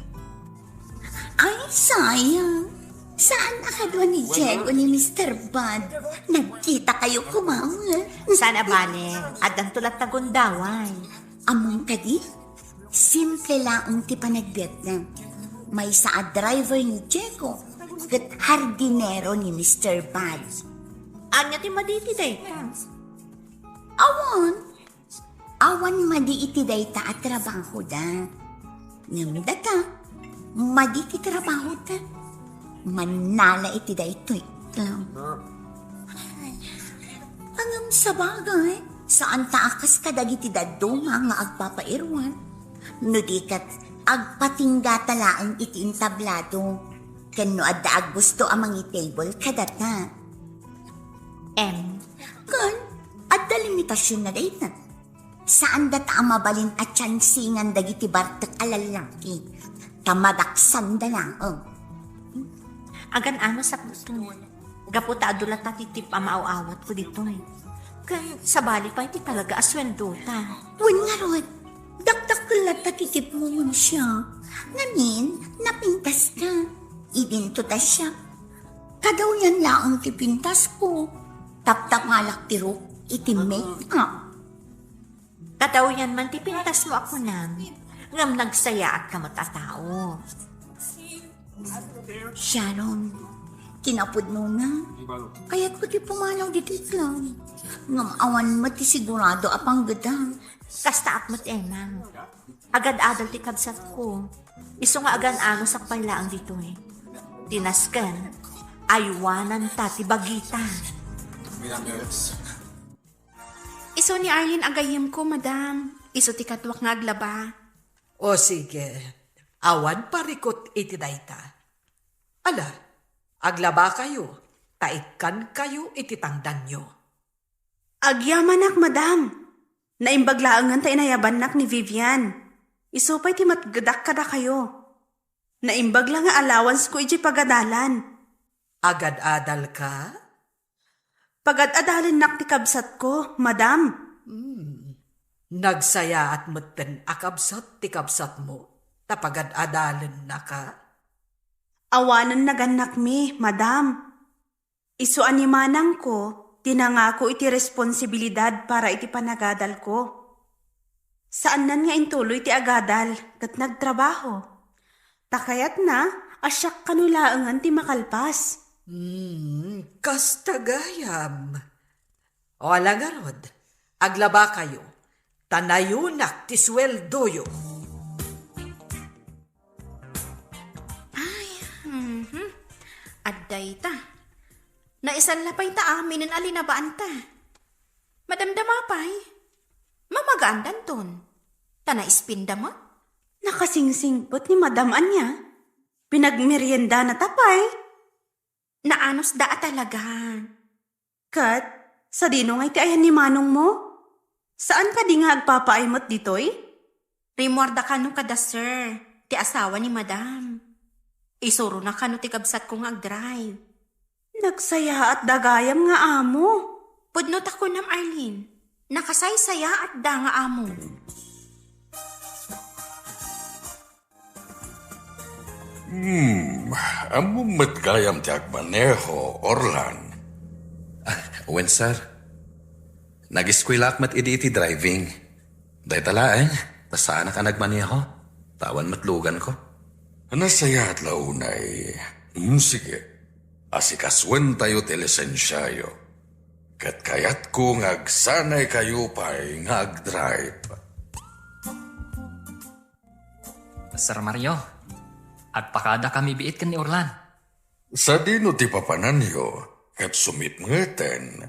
Ay, sayang. Saan a kadua ni Diego ni Mister Bad? Nagkitakayo koma. Saan a bale, addanto latta gundaway. Ammom kadi? Simple laeng ti panagbiagna. Maysa a driver ni Diego, ket hardinero ni Mister Bad. Ania ti madi iti dayta? Awan. Awan madi iti dayta a trabahoda. Ngem data, madi ti trabahoda. Mannala iti daytoy. Ay, ngem sabagay, saan ta a kas kadagiti dadduma nga agpapairuan. No di ket, agpatinggata laeng iti entablado. Ken no adda aggusto a mangi-table kadata. Em, ken, adda limitasionna dayta. Saanda ta a mabalin a tiansingan dagiti bartek a lallaki, ta madaksanda laeng. Agan-anosak ditoy. Gapu ta adu latta ti tip a maaw-awatko ditoy. Ken sabali pay ti talaga a sueldota. Wen ngarud, dakdakkel latta ti tipmo ngem siak. Ngamin, napintaska. Idinto ta siak. Kadawyan laeng ti pintasko. Taptapalak ti ruk iti make-up. Kadawyan man ti pintasmo a kunam, ngem nagsayaatka met a tao. Sharon, kinapudnona, kayatko ti pumanaw ditoy club. Ngem awan met ti sigurado a panggedak. Kastaak met, Emma. Agad-adal ti kabsatko. Isu nga agan-anosak pay laeng ditoy. Tinasken, aywananta ti bagita. Isu ni Arlene a gayyemko, madam. Isu ti kaduak nga aglaba. O sige, awan parikut iti dayta. Ala, aglabakayo, ta ikkankayo iti tangdanyo. Agyamanak, madam. Naimbag laengen ta inayabannak ni Vivian. Isu pay ti matgedak kadakayo. Naimbag la nga allowanceko idiay pagadalan. Agad-adalka? Pagad-adalennak ti kabsatko, madam. Hmm. Nagsayaat metten a kabsat ti kabsatmo, ta pagad-adalennaka? Awanen nagannakmi, madam. Isu a ni manangko ti nangako iti responsibilidad para iti panagadalko. Saannan nga intuloy ti agadal ket nagtrabaho. Ta kayatna a siak kano laengen ti makalpas. Hmm, kasta gayam. O ala ngarud, aglabakayo, ta nayonak ti sueldoyo. Ay, mhm. Adda ita. Naisalla pay ta aminen a linabaanta. Madamdama pay. Mamagaan danton. Ta naispinda met. Nakasingsingpet ni Madam ania? Pinagmeriendana ta pay. Naanusda a talaga. Ket, sadino nga iti ayan ni manongmo? Saan kadi nga agpapaay met ditoy? Rimmuarda kano kada sir, ti asawa ni madam. Isurona kano ti kabsatko nga agdrive. Nagsayaatda gayam nga amo. Pudno ta kunam, Arlene. Nakasaysayaatda nga amo. Hmm, ammom met gayam ti agmaneho, Orlan? Ah, wen, sir. Nag-eskuelaak met idi iti driving. Dayta laeng, ta saanak a nagmaneho, ta awan met luganko. Nasayaat la unay. Hmm, sige. Asikasuentayo ti lisensiayo. Ket kayatko nga agsanaykayo pay nga agdrive. Sir Mario, agpakadakami biit ken ni Orlan. Sadino ti papananyo, ket sumitngeten?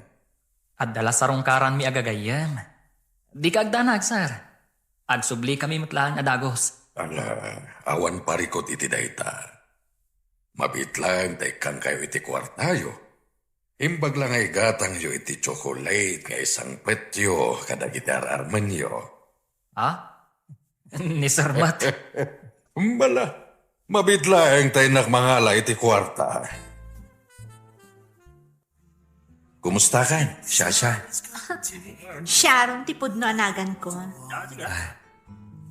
Adda la sarungkaranmi a gagayyem. Dika agdanag, sir. Agsublikami met laeng a dagus. Ala, awan parikut iti dayta. Mabiit laeng ta ikkankayo iti kuartayo. Imbag la nga igatangyo iti tsokolate nga isangpetyo kadagiti ar-armenyo. Ha? Ni Sir Mat? Bala, mabiit laeng ta innak mangala iti kuarta. Kumustakan, Shasha? Sharon ti pudno a naganko.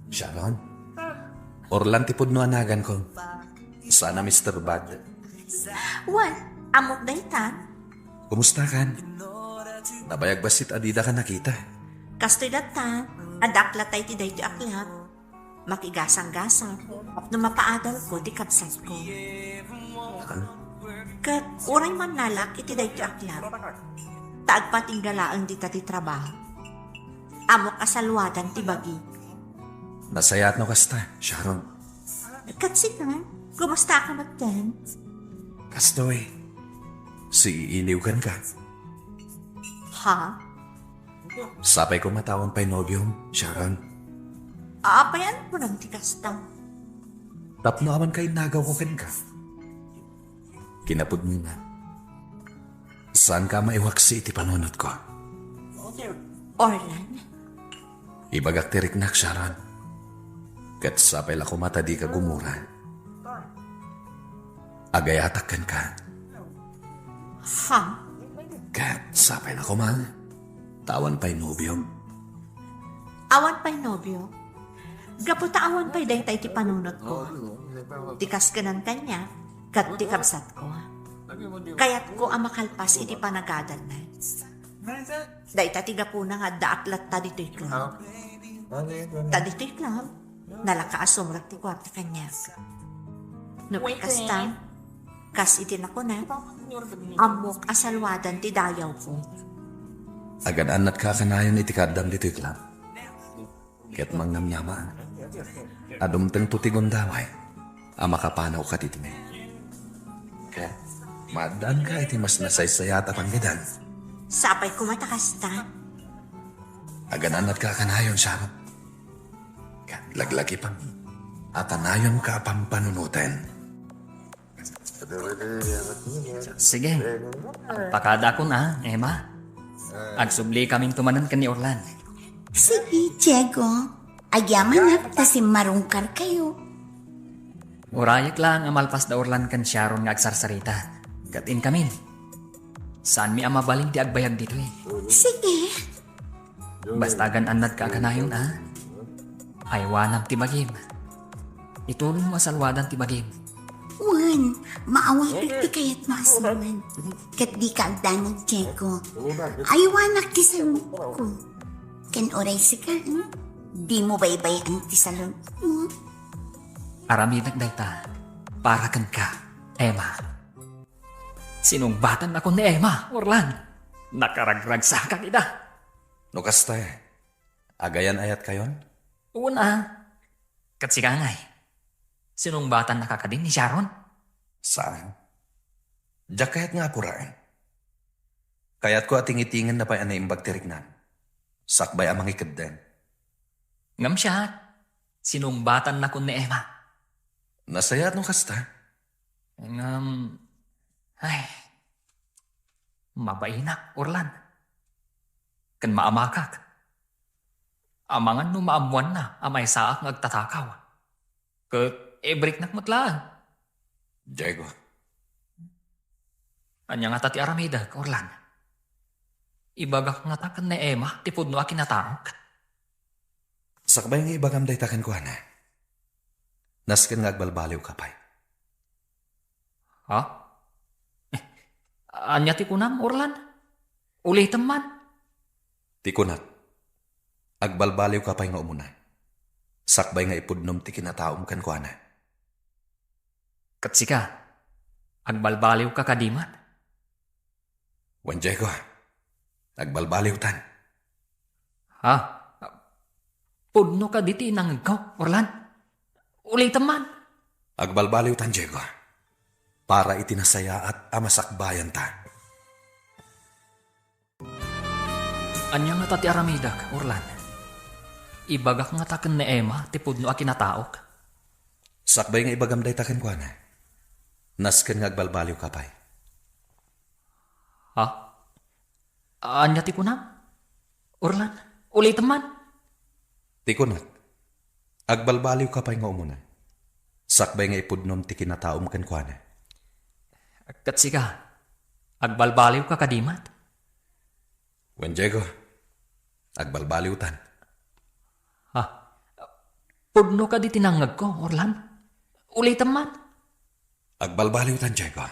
Sharon? Orlan ti pudno a naganko. Sana, Mister Bad. Wen, ammok dayta. Kumustakan? Nabayag bassit a didaka nakita. Kastoy latta, adda ak latta iti daytoy a club. Makigasanggasang tapno mapaadalko ti kabsatko. Ket uray mannalak iti daytoy a club, ta agpatingga laeng dita ti trabaho. Ammok a saluadan ti bagi. Nasayaat no kasta, Sharon. Ket sika, kumusta ka met ken? Kastoy, siiiliw kenka. Ha? Sapay koma ta awan pay nobiom, Sharon. Apay a kunam ti kasta? Tapno awan kainnagawko kenka. Kinapudnona, saanka a maiwaksi iti panunotko. Orlan? Ibagak ti riknak, Sharon. Ket sapay la koma ta dika gumura. Agayatak kenka. Ha? Ket sapay la koma ta awan pay nobiom. Awan pay nobio? Gapu ta awan pay dayta iti panunotko. Ti kaskenan kaniak, ket ti kabsatko. Kayatko a makalpas iti panagadalna. Dayta ti gapuna nga addaak latta ditoy club. Ta ditoy club, nalaka a sumrek ti kuarta kaniak. No kasta, kas iti nakunak, ammok a saluadan ti dayawko. Agan-annatka a kanayon iti kaaddam ditoy club. Ket mangnamnama a dumtengto ti gundaway a makapanaw kaditoy. Ket maaddaanka iti mas nasaysayaat a panggedan. Sapay koma ta kasta. Agan-annatka a kanayon, Sharon. Ket laglagipem a kanayonka a pampanunoten. Sige. Agpakadakon a, Emma. Agsubli kaminto manen ken ni Orlan. Sige, Diego. Agyamanak ta simmarungkarkayo. Urayek laeng a malpas da Orlan ken Sharon nga agsarsarita. Ket inkamin. Saanmi a mabalin ti agbayag ditoy. Sige. Basta agan-annadka a kanayon, a? Aywanam ti bagim. Itulongmo a saluadan ti bagim. Wen, maawatek ti kayatmo a sawen. Ket dika agdanag, Diego. Aywanak ti salunko. Ken uray sika, hmm? Dimo baybay-an ti salunko. Aramidek dayta para kenka, Emma. Sinungbatannakon ni Emma, Orlan. Nakaragragsakak ida. No kasta, agayan-ayatkayon? Wen a. Ket sika ngay, sinungbatannaka kadi ni Sharon? Saan. Diak kayat nga apuraen. Kayatko a tingitingenna pay a naimbag ti riknan. Sakbay a mangikedden. Ngem siak, sinungbatannakon ni Emma. Nasayaat no kasta. Ngem, Ay, mabainak, Orlan. Ken maamakak. Amangan no maammoanna a maysaak nga agtatakaw. Ket ibriknak met laeng. Diego. Ania ngata ti aramidek, Orlan? Ibagak ngata ken ni Emma ti pudno a kinataok? Sakbay nga ibagam dayta kenkuana, nasken nga agbalbaliwka pay. Ha? Ania ti kunam, Orlan? Ulitem man. Ti kunak, agbalbaliwka pay nga umuna, sakbay nga ipudnom ti kinataom kenkuana. Ket sika, agbalbaliwka kadi met? Wen, Diego, agbalbaliwtan. Ha? Pudno kadi ti inangegko, Orlan? Ulitem man. Agbalbaliwtan, Diego, para iti nasayaat a masakbayanta. Ania ngata ti aramidek, Orlan? Ibagak ngata ken ni Emma ti pudno a kinataok? Sakbay nga ibagam dayta kenkuana, nasken nga agbalbaliwka pay. Ha? Ania ti kunam? Orlan, ulitem man. Ti kunak, agbalbaliwka pay nga umuna, sakbay nga ipudnom ti kinataom kenkuana. Ket sika, agbalbaliwka kadi met? Wen, Diego, agbalbaliwtan. Ha? Pudno kadi ti nangegko, Orlan? Ulitem man. Agbalbaliwtan, Diego,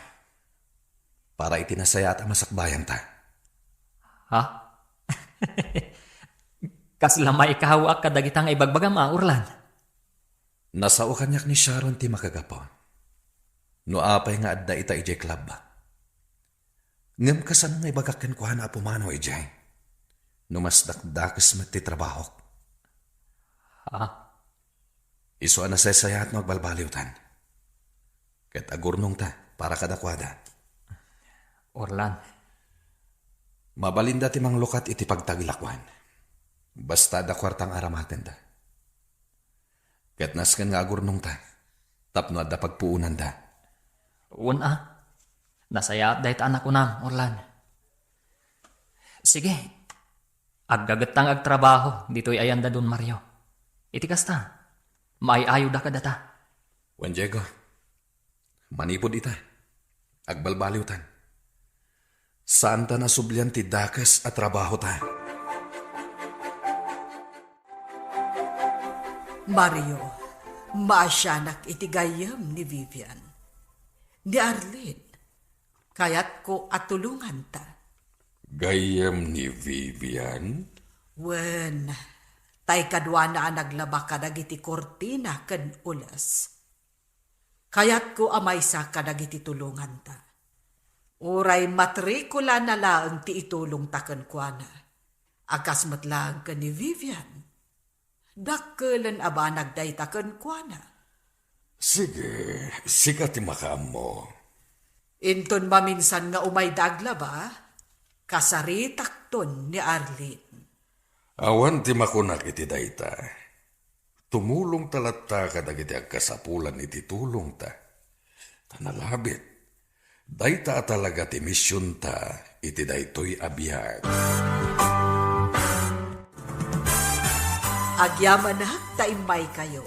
para iti nasayaat a masakbayanta. Ha? Kasla maikawaak kadagita nga ibagbagam a, Orlan? Nasao kaniak ni Sharon ti makagapu. No apay nga adda ita idiay club. Ngem kasano nga ibagak kenkuana a pumanaw idiay no mas dakdakes met ti trabahok? Ha? Isu a nasaysayaat no agbalbaliwtan. Ket agurnongta para kadakuada. Orlan. Mabalinda ti manglukat iti pagtagilakuan. Basta adda kuarta nga aramatenda. Ket nasken nga agurnongta tapno adda pagpuonanda. Wen a, nasayaat dayta a nakunam, Orlan. Sige, aggagetta nga agtrabaho ditoy ayan da Don Mario. Iti kasta, maay-ayoda kadata. Wen, Diego, manipud ita, agbalbaliwtan. Saanta nasublian ti dakes a trabahota. Mario, maasianak iti gayyem ni Vivian. Ni Arlene, kayatko a tulonganta. Gayyem ni Vivian? Wen, tay kaduana a naglaba kadagiti kurtina ken ules. Kayatko a maysa kadagiti tulonganta. Uray matrikulana laeng ti itulongta kenkuana, a kas met laeng ken ni Vivian. Dakkelen a banag dayta kenkuana. Sige, sika ti makaammo. Inton maminsan nga umayda aglaba, kasaritakton ni Arlene. Awan ti makunak iti dayta. Tumulongta latta kadagiti agkasapulan iti tulongta. Ta nalabit, dayta a talaga ti misionta iti daytoy a biag. Agyamanak ta immaykayo.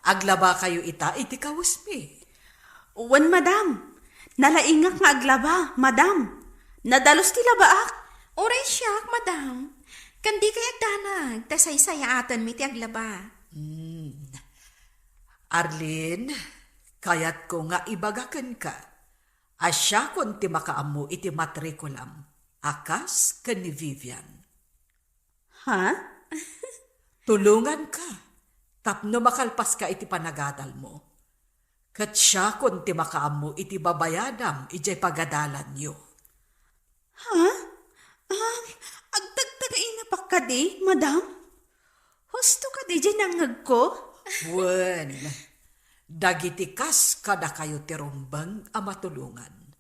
Aglabakayo ita iti kawesmi. Wen, madam. Nalaingak nga aglaba, madam. Nadalus ti labaak. Uray siak, madam. Ken dikay agdanag, ta saysayaatenmi ti aglaba. Hmm. Arlene, kayatko nga ibaga kenka a siakon ti makaammo iti matrikulam a kas ken ni Vivian. Ha? Tulonganka tapno makalpaska iti panagadalmo. Ket siakon ti makaammo iti babayadam idiay pagadalanyo. Ha? Um, agtagtagainapak kadi, madam? Husto kadi diay nangngegko? Wen, dagiti kas kadakayo ti rumbeng a matulongan.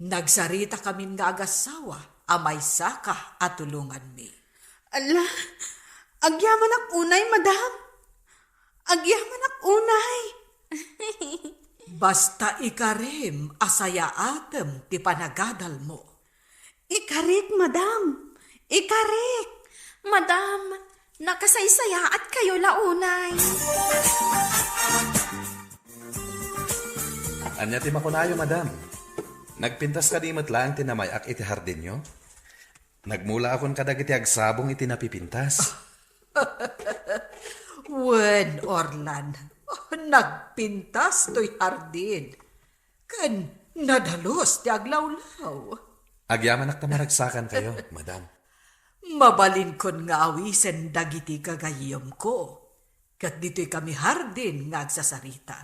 Nagsaritakamin nga agassawa a maysaka a tulonganmi. Ala, agyamanak unay, madam. Agyamanak unay. Basta ikarim a sayaatem ti panagadalmo. Ikarik, madam. Ikarik. Madam, nakasaysayaat kayo la unay. Ania ti makunayo, madam? Nagpintas kadi met laeng ti namay-ak iti hardinyo? Nagmulaakon kadagiti agsabong iti napipintas. Wen, Orlan, nagpintas toy hardin. Ken nadalus ti aglawlaw. Agyamanak ta maragsakankayo, madam. Mabalinkon nga awisen dagiti gagayyemko, ket ditoy kami hardin nga agsasarita.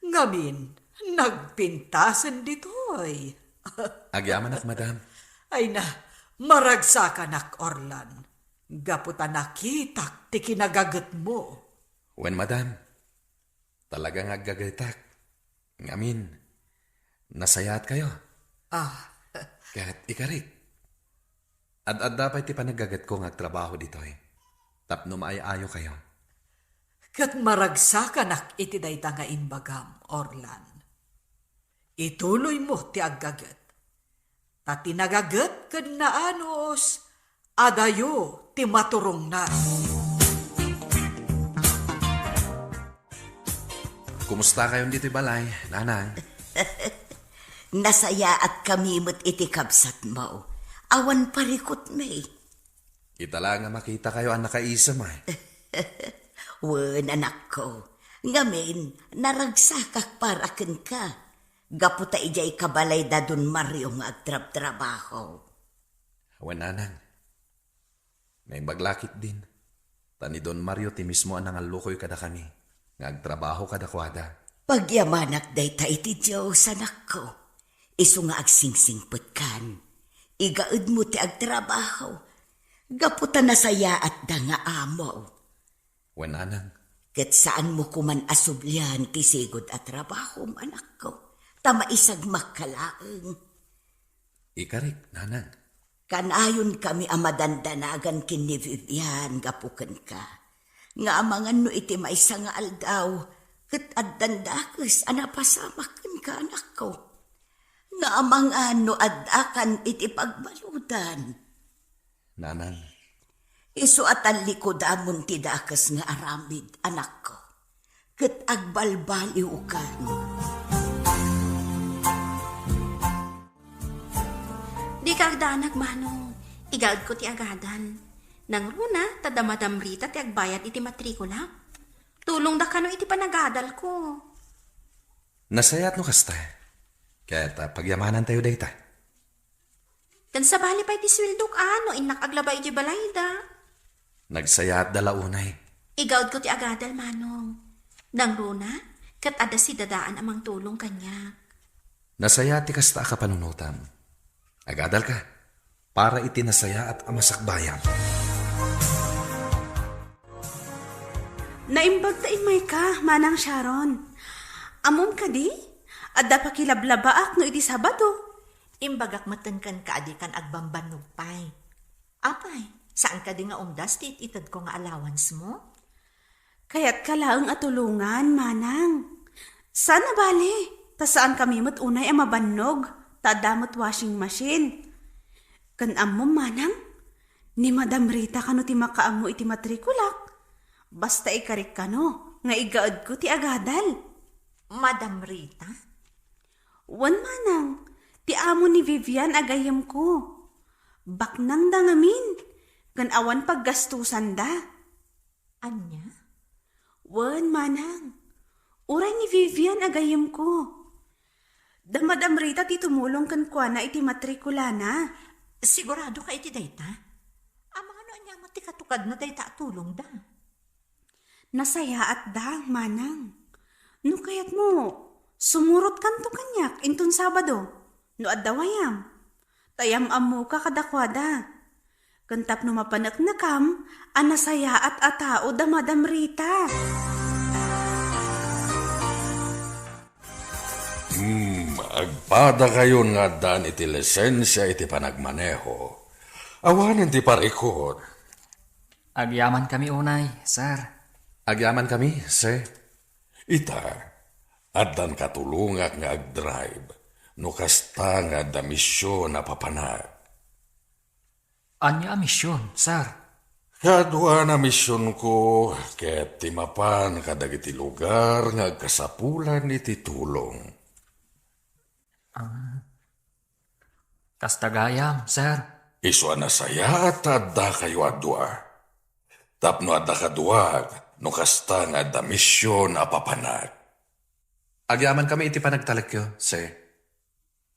Ngamin, nagpintasen ditoy. Agyamanak, madam. Ay na, maragsakanak, Orlan. Gapu ta nakitak ti kinagagetmo. Wen, madam. Talaga nga aggagetak. Ngamin, nasayaatkayo. Ah. Ket ikarik, ad-adda pay ti panaggagetko nga agtrabaho ditoy tapno maay-ayokayo. Ket maragsakanak iti dayta nga imbagam, Orlan. Ituloymo ti aggaget. Ta ti nagaget ken naanus, adayo ti maturongna. Kumustakayon ditoy balay, nanang? Nasayaatkami met iti kabsatmo. Awan parikutmi. Ita la nga makitakayo a nakaisem, ay. Wen, anakko. Ngamin, naragsakak para kenka. Gapu ta idiay kabalay da Don Mario nga agtrabtrabaho. Wen, nanang. Naimbag la ketdin. Ta ni Don Mario ti mismo a nangallukoy kadakami nga agtrabaho kadakuada. Pagyamanak dayta iti Dios, anakko. Isu nga agsingsingpetkan. Igaedmo ti agtrabaho. Gapu ta nasayaatda nga amo. Wen, nanang. Ket saanmo koman a sublian ti sigud a trabahom, anakko, ta maisagmakka laeng. Ikarik, nanang. Kanayonkami a madandanagan ken ni Vivian gapu kenka. Nga amangan no iti maysa nga aldaw, ket addan dakes a napasamak kenka, anakko. Nga amangan no addakan iti pagbaludan. Nanang. Isu a tallikudamon ti dakes nga aramid, anakko, ket agbalbaliwkan. Dika agdanag, Manong. Igaedko ti agadal. Nangruna, ta da Madam Rita ti agbayad iti matrikulak. Tulongda kano iti panagadalko. Nasayaat no kasta. Ket, ah, pagyamanantayo dayta. Ken sabali pay ti sueldok a no innak aglaba idiay balayda. Nagsayaatda la unay. Igaudko ti agadal, Manong. Nangruna, ket adda sidadaan a mangtulong kaniak. Nasayaat ti kasta a kapanunotam. Agadalka para iti nasayaat a masakbayam. Naimbag ta immayka, Manang Sharon. Ammom kadi? Adda pakilablabaak no idi Sabado. Imbagak metten kenka a dikan agbambannog pay. Apay, saan kadi nga umdas ti it-itedko nga allowance mo? Kayatka laeng a tulongan, Manang. Saan a bale, ta saankami met unay a mabannog, ta adda met washing machine. Ken ammom, Manang, ni Madam Rita kano ti makaammo iti matrikulak. Basta ikarik kano nga igaedko ti agadal. Madam Rita? Wen, Manang, ti amo ni Vivian a gayyemko. Baknangda ngamin, ken awan paggastusanda. Ania? Wen, Manang, uray ni Vivian a gayyemko. Da Madam Rita ti tumulong kenkuana iti matrikulana. Siguradoka iti dayta? Amangan no ania met ti katukadna dayta a tulongda? Nasayaatda, Manang. No kayatmo, sumurotkanto kaniak inton Sabado, no adda wayam. Ta yam-ammoka kadakuada. Ken tapno mapaneknekam a nasayaat a tao da Madam Rita. Hmm, agpadakayon nga addaan iti lisensia iti panagmaneho. Awanen ti parikut. Agyamankami unay, sir. Agyamankami, sir. Ita, Addan katulongak nga agdrive, no kasta nga adda mision a papanak. Ania a mision, sir? Kaduana misionko ket ti mapan kadagiti lugar nga agkasapulan iti tulong. Ah. Kasta gayam, sir. Isu a nasayaat ta addakayo a dua. Tapno adda kaduak, no kasta nga adda mision a papanak. Agyamankami iti panagtalekyo, sir.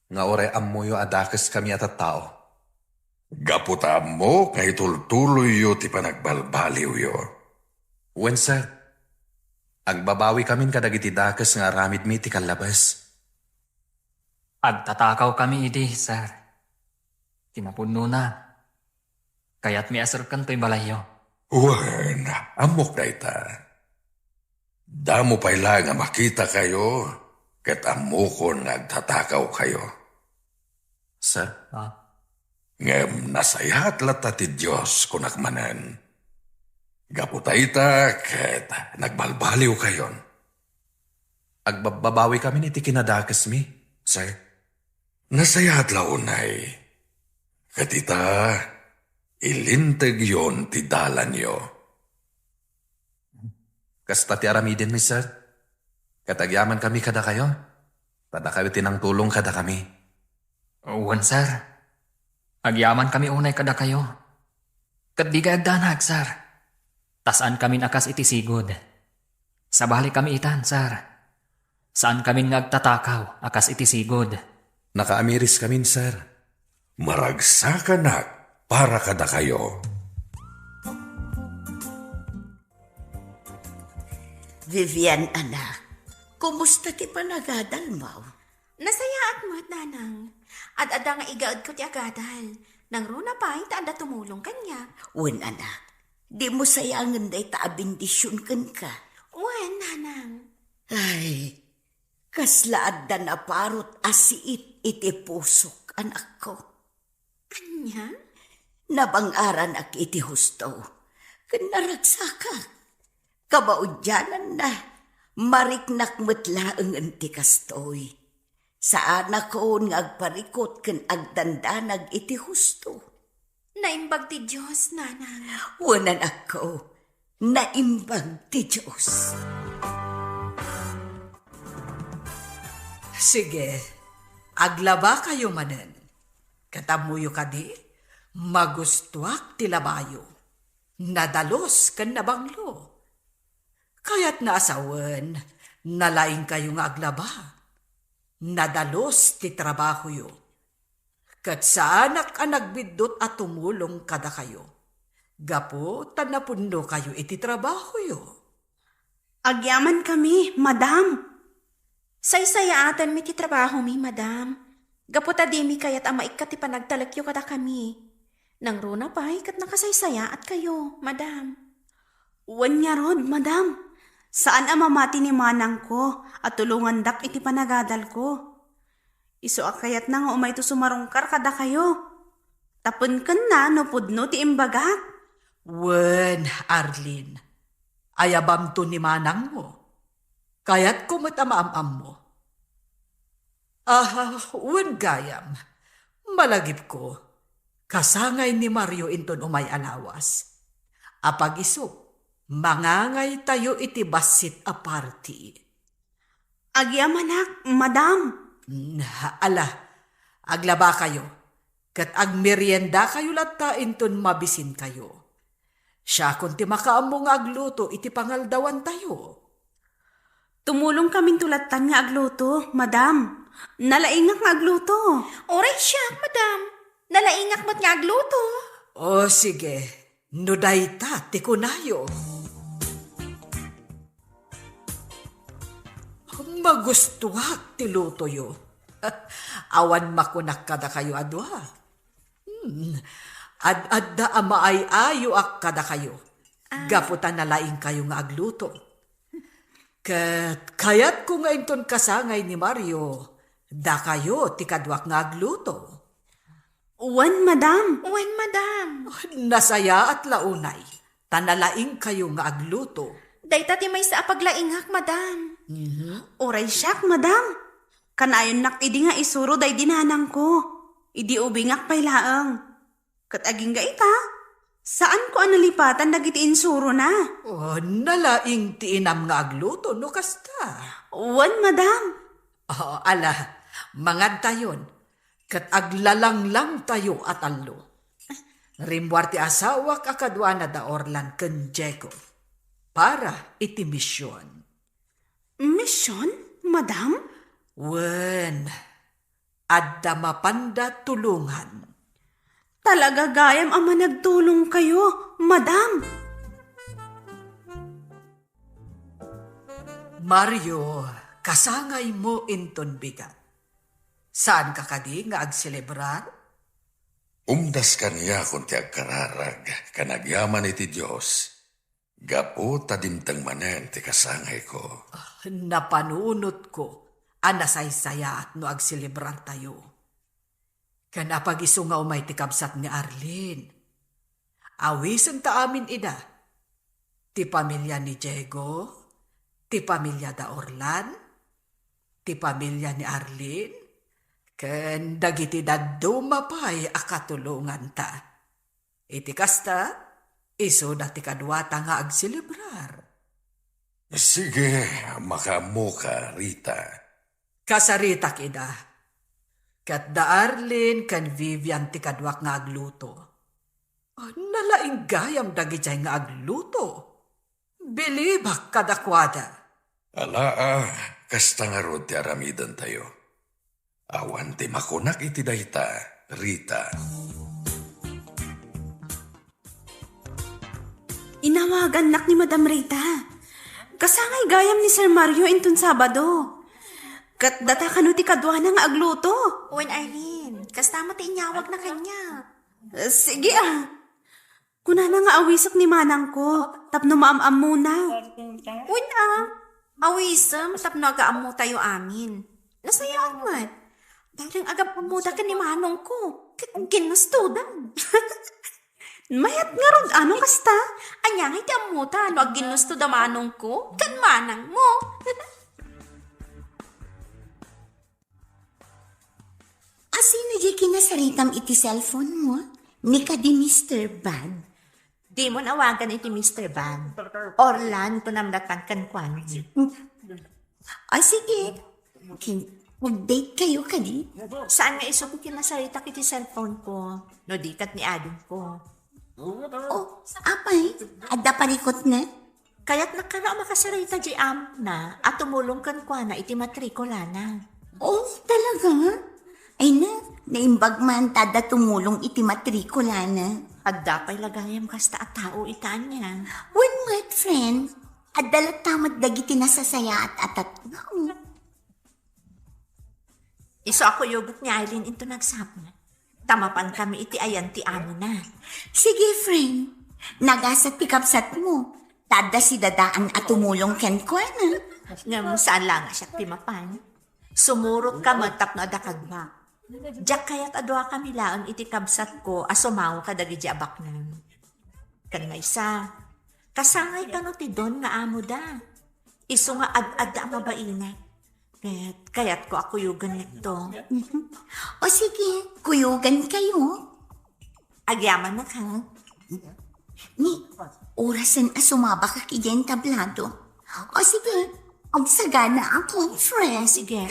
Nga uray ammoyo a dakeskami a tattao. Gapu ta ammok nga itultuloyyo ti panagbalbaliwyo. Wen, sir. Agbabawikamin kadagiti dakes nga aramidmi iti kallabes. Agtatakawkami idi, sir. Ti napudnona, kayatmi a serken toy balayyo. Wen, ammok dayta. Damo pay laeng a makitakayo, ket ammokon nga agtatakawkayo. Sir? Ah. Ngem nasayaat latta ti Dios, kunak manen. Gapu ta ita, ket nagbalbaliwkayon. Agbababawikamin iti kinadakesmi, sir. Nasayaat la unay. Ket ita, ilintegyon ti dalanyo. Kasta ti aramidenmi, sir. Ket agyamankami kadakayo. Ta dakayo ti nangtulong kadakami. Wen, sir. Agyamankami unay kadakayo. Ket dikay agdanag, sir. Ta saankamin a kas iti sigud. Sabalikamin itan, sir. Saankamin nga agtatakaw a kas iti sigud. Nakaamiriskamin, sir. Maragsakanak para kadakayo. Vivian, anak, kumusta ti panagadalmo? Nasayaat met, nanang. Ad-adda nga igaedko ti agadal. Nangruna pay ta adda tumulong kaniak. Wen, anak, dimo sayangen dayta a bendision kenka. Wen, nanang. Ay, kasla adda naparut a siit iti pusok, anakko. Ania? Nabang-aranak iti husto, ken naragsakak. Kamaudiananna, mariknak met laengen ti kastoy. Saanakon nga agparikut ken agdandanag iti husto. Naimbag ti Dios, nanang. Wen, anakko, naimbag ti Dios. Sige, aglabakayo manen. Ket ammoyo kadi, magustoak ti labayo. Nadalus ken nabanglo. Kayatna a sawen, nalaingkayo nga aglaba. Nadalus ti trabahoyo. Ket saanak a nagbiddut a tumulong kadakayo, gapu ta napudnokayo iti trabahoyo. Agyamankami, madam. Saysayaatenmi ti trabahomi, madam. Gapu ta dimi kayat a maikkat ti panagtalekyo kadakami. Nangruna pay ket nakasaysayaatkayo, madam. Wen ngarud, madam. Saan a mamati ni manangko a tulongandak iti panagadalko. Isu a kayatna nga umayto sumarungkar kadakayo. Tapenkenna no pudno ti imbagak. Wen, Arlene, ayabamto ni manangmo. Kayatko met a maam-ammo. Ah, wen gayam, malagipko, kasangay ni Mario inton umay a lawas. Apag-isu, mangangaytayo iti bassit a party. Agyamanak, madam. Mm, ala, aglabakayo, ket agmeriendakayo latta inton mabisinkayo. Siakon ti makaammo nga agluto iti pangaldawantayo. Tumulongkaminto lattan nga agluto, madam. Nalaingak nga agluto. Uray siak, madam. Nalaingak met nga agluto. O, sige. No dayta ti kunayo. Magustoak ti lutoyo. Awan makunak kadakayo a dua. Hmm. Ad-adda a maay-ayoak kadakayo. Ah. Gapu ta nalaingkayo nga agluto. Ket kayatko nga inton kasangay ni Mario, dakayo ti kaduak nga agluto. Wen, madam. Wen, madam. Nasayaat la unay, ta nalaingkayo nga agluto. Dayta ti maysa a paglaingak, madam. Mhm. Uray siak, madam. Kanayonnak idi nga isuro daydi nanangko. Idi ubingak pay laeng. Ket agingga ita, saanko a nalipatan dagiti insurona. Oh, nalaing ti inam nga agluto no kasta. Wen, madam. Oh, ala, mangantayon. Ket aglalanglangtayo a tallo. Rimmuar ti asawak a kaduana da Orlan ken Diego para iti mision. Mision, madam? Wen, adda mapanda tulongan. Talaga gayam a managtulongkayo, madam. Mario, kasangaymo inton bigat. Saanka kadi nga agselebrar? Umdas kaniakon ti agkararag, ken agyaman iti Dios, gapu ta dimteng manen ti kasangayko. Ah, napanunotko a nasaysayaat no agselebrartayo. Ken apag-isu nga umay ti kabsat ni Arlene. Awisenta amin ida. Ti pamilia ni Diego, ti pamilia da Orlan, ti pamilia ni Arlene, ken dagiti dadduma pay a katulonganta. Iti kasta, isuda ti kaduata nga agselebrar. Sige, makaammoka, Rita. Kasaritak ida. Ket da Arlene ken Vivian ti kaduak nga agluto. Nalaing gayam dagidiay nga agluto. Bilibak kadakuada. Alaa, kasta ngarud ti aramidentayo. Awan ti makunak iti dayta, Rita. Inawagannak ni Madam Rita. Kasangay gayam ni Sir Mario inton Sabado. Ket data kano ti kaduana nga agluto. Wen, Arlene, kasta met ti inyawagna kaniak. Eh, sige, ah. Kunana nga awisek ni manangko, tapno maam-ammona. Wen, ah. Awisem tapno agaammotayo amin. Nasayaat met. Bareng agaammoda ken ni manongko. Ket ginnustoda. Mayat ngarud, ano kasta? Ania ngay ti ammota no agginnusto da manongko ken manangmo? Asino diay kinasaritam iti cellphone mo? Ni kadi Mister Bad? Dimon awagan iti Mister Bad. Orlan ti namnatan kenkuana. O, sige. Kin-, mag-date kayo kadi? Saan nga isu ti kinasaritak iti cellphone ko? No di ket ni adingko. O, apay, adda parikutna? Kayatnak kano a makasarita diay amona a tumulong kenkuana iti matrikulana. O, talaga? Ay na, naimbag man ta adda tumulong iti matrikulana. Adda pay la gayam kasta a tao ita ania. Wen met, friend, adda latta met dagiti nasasayaat a tatlo. Isu a kuyoget ni Eileen inton agsapul. Ta mapankami iti ayan ti amona. Sige, friend. Nagasat ti kabsatmo. Ta adda sidadaan a tumulong kenkuana. Ngem saan la nga siak ti mapan. Sumurotka met tapno adda kaduak. Diak kayat a duakami laeng iti kabsatko a sumango kadagidi a baknang. Ken maysa, kasangay kano ti Don nga amoda. Isu nga ad-adda a mabaina. Ket kayatko a kuyogen ngarud. O sige, kuyogen kayo. Agyaman na ka. Ni, orasen a sumabak ka idiay tablado. O sige, agsagana ako, friend. Sige.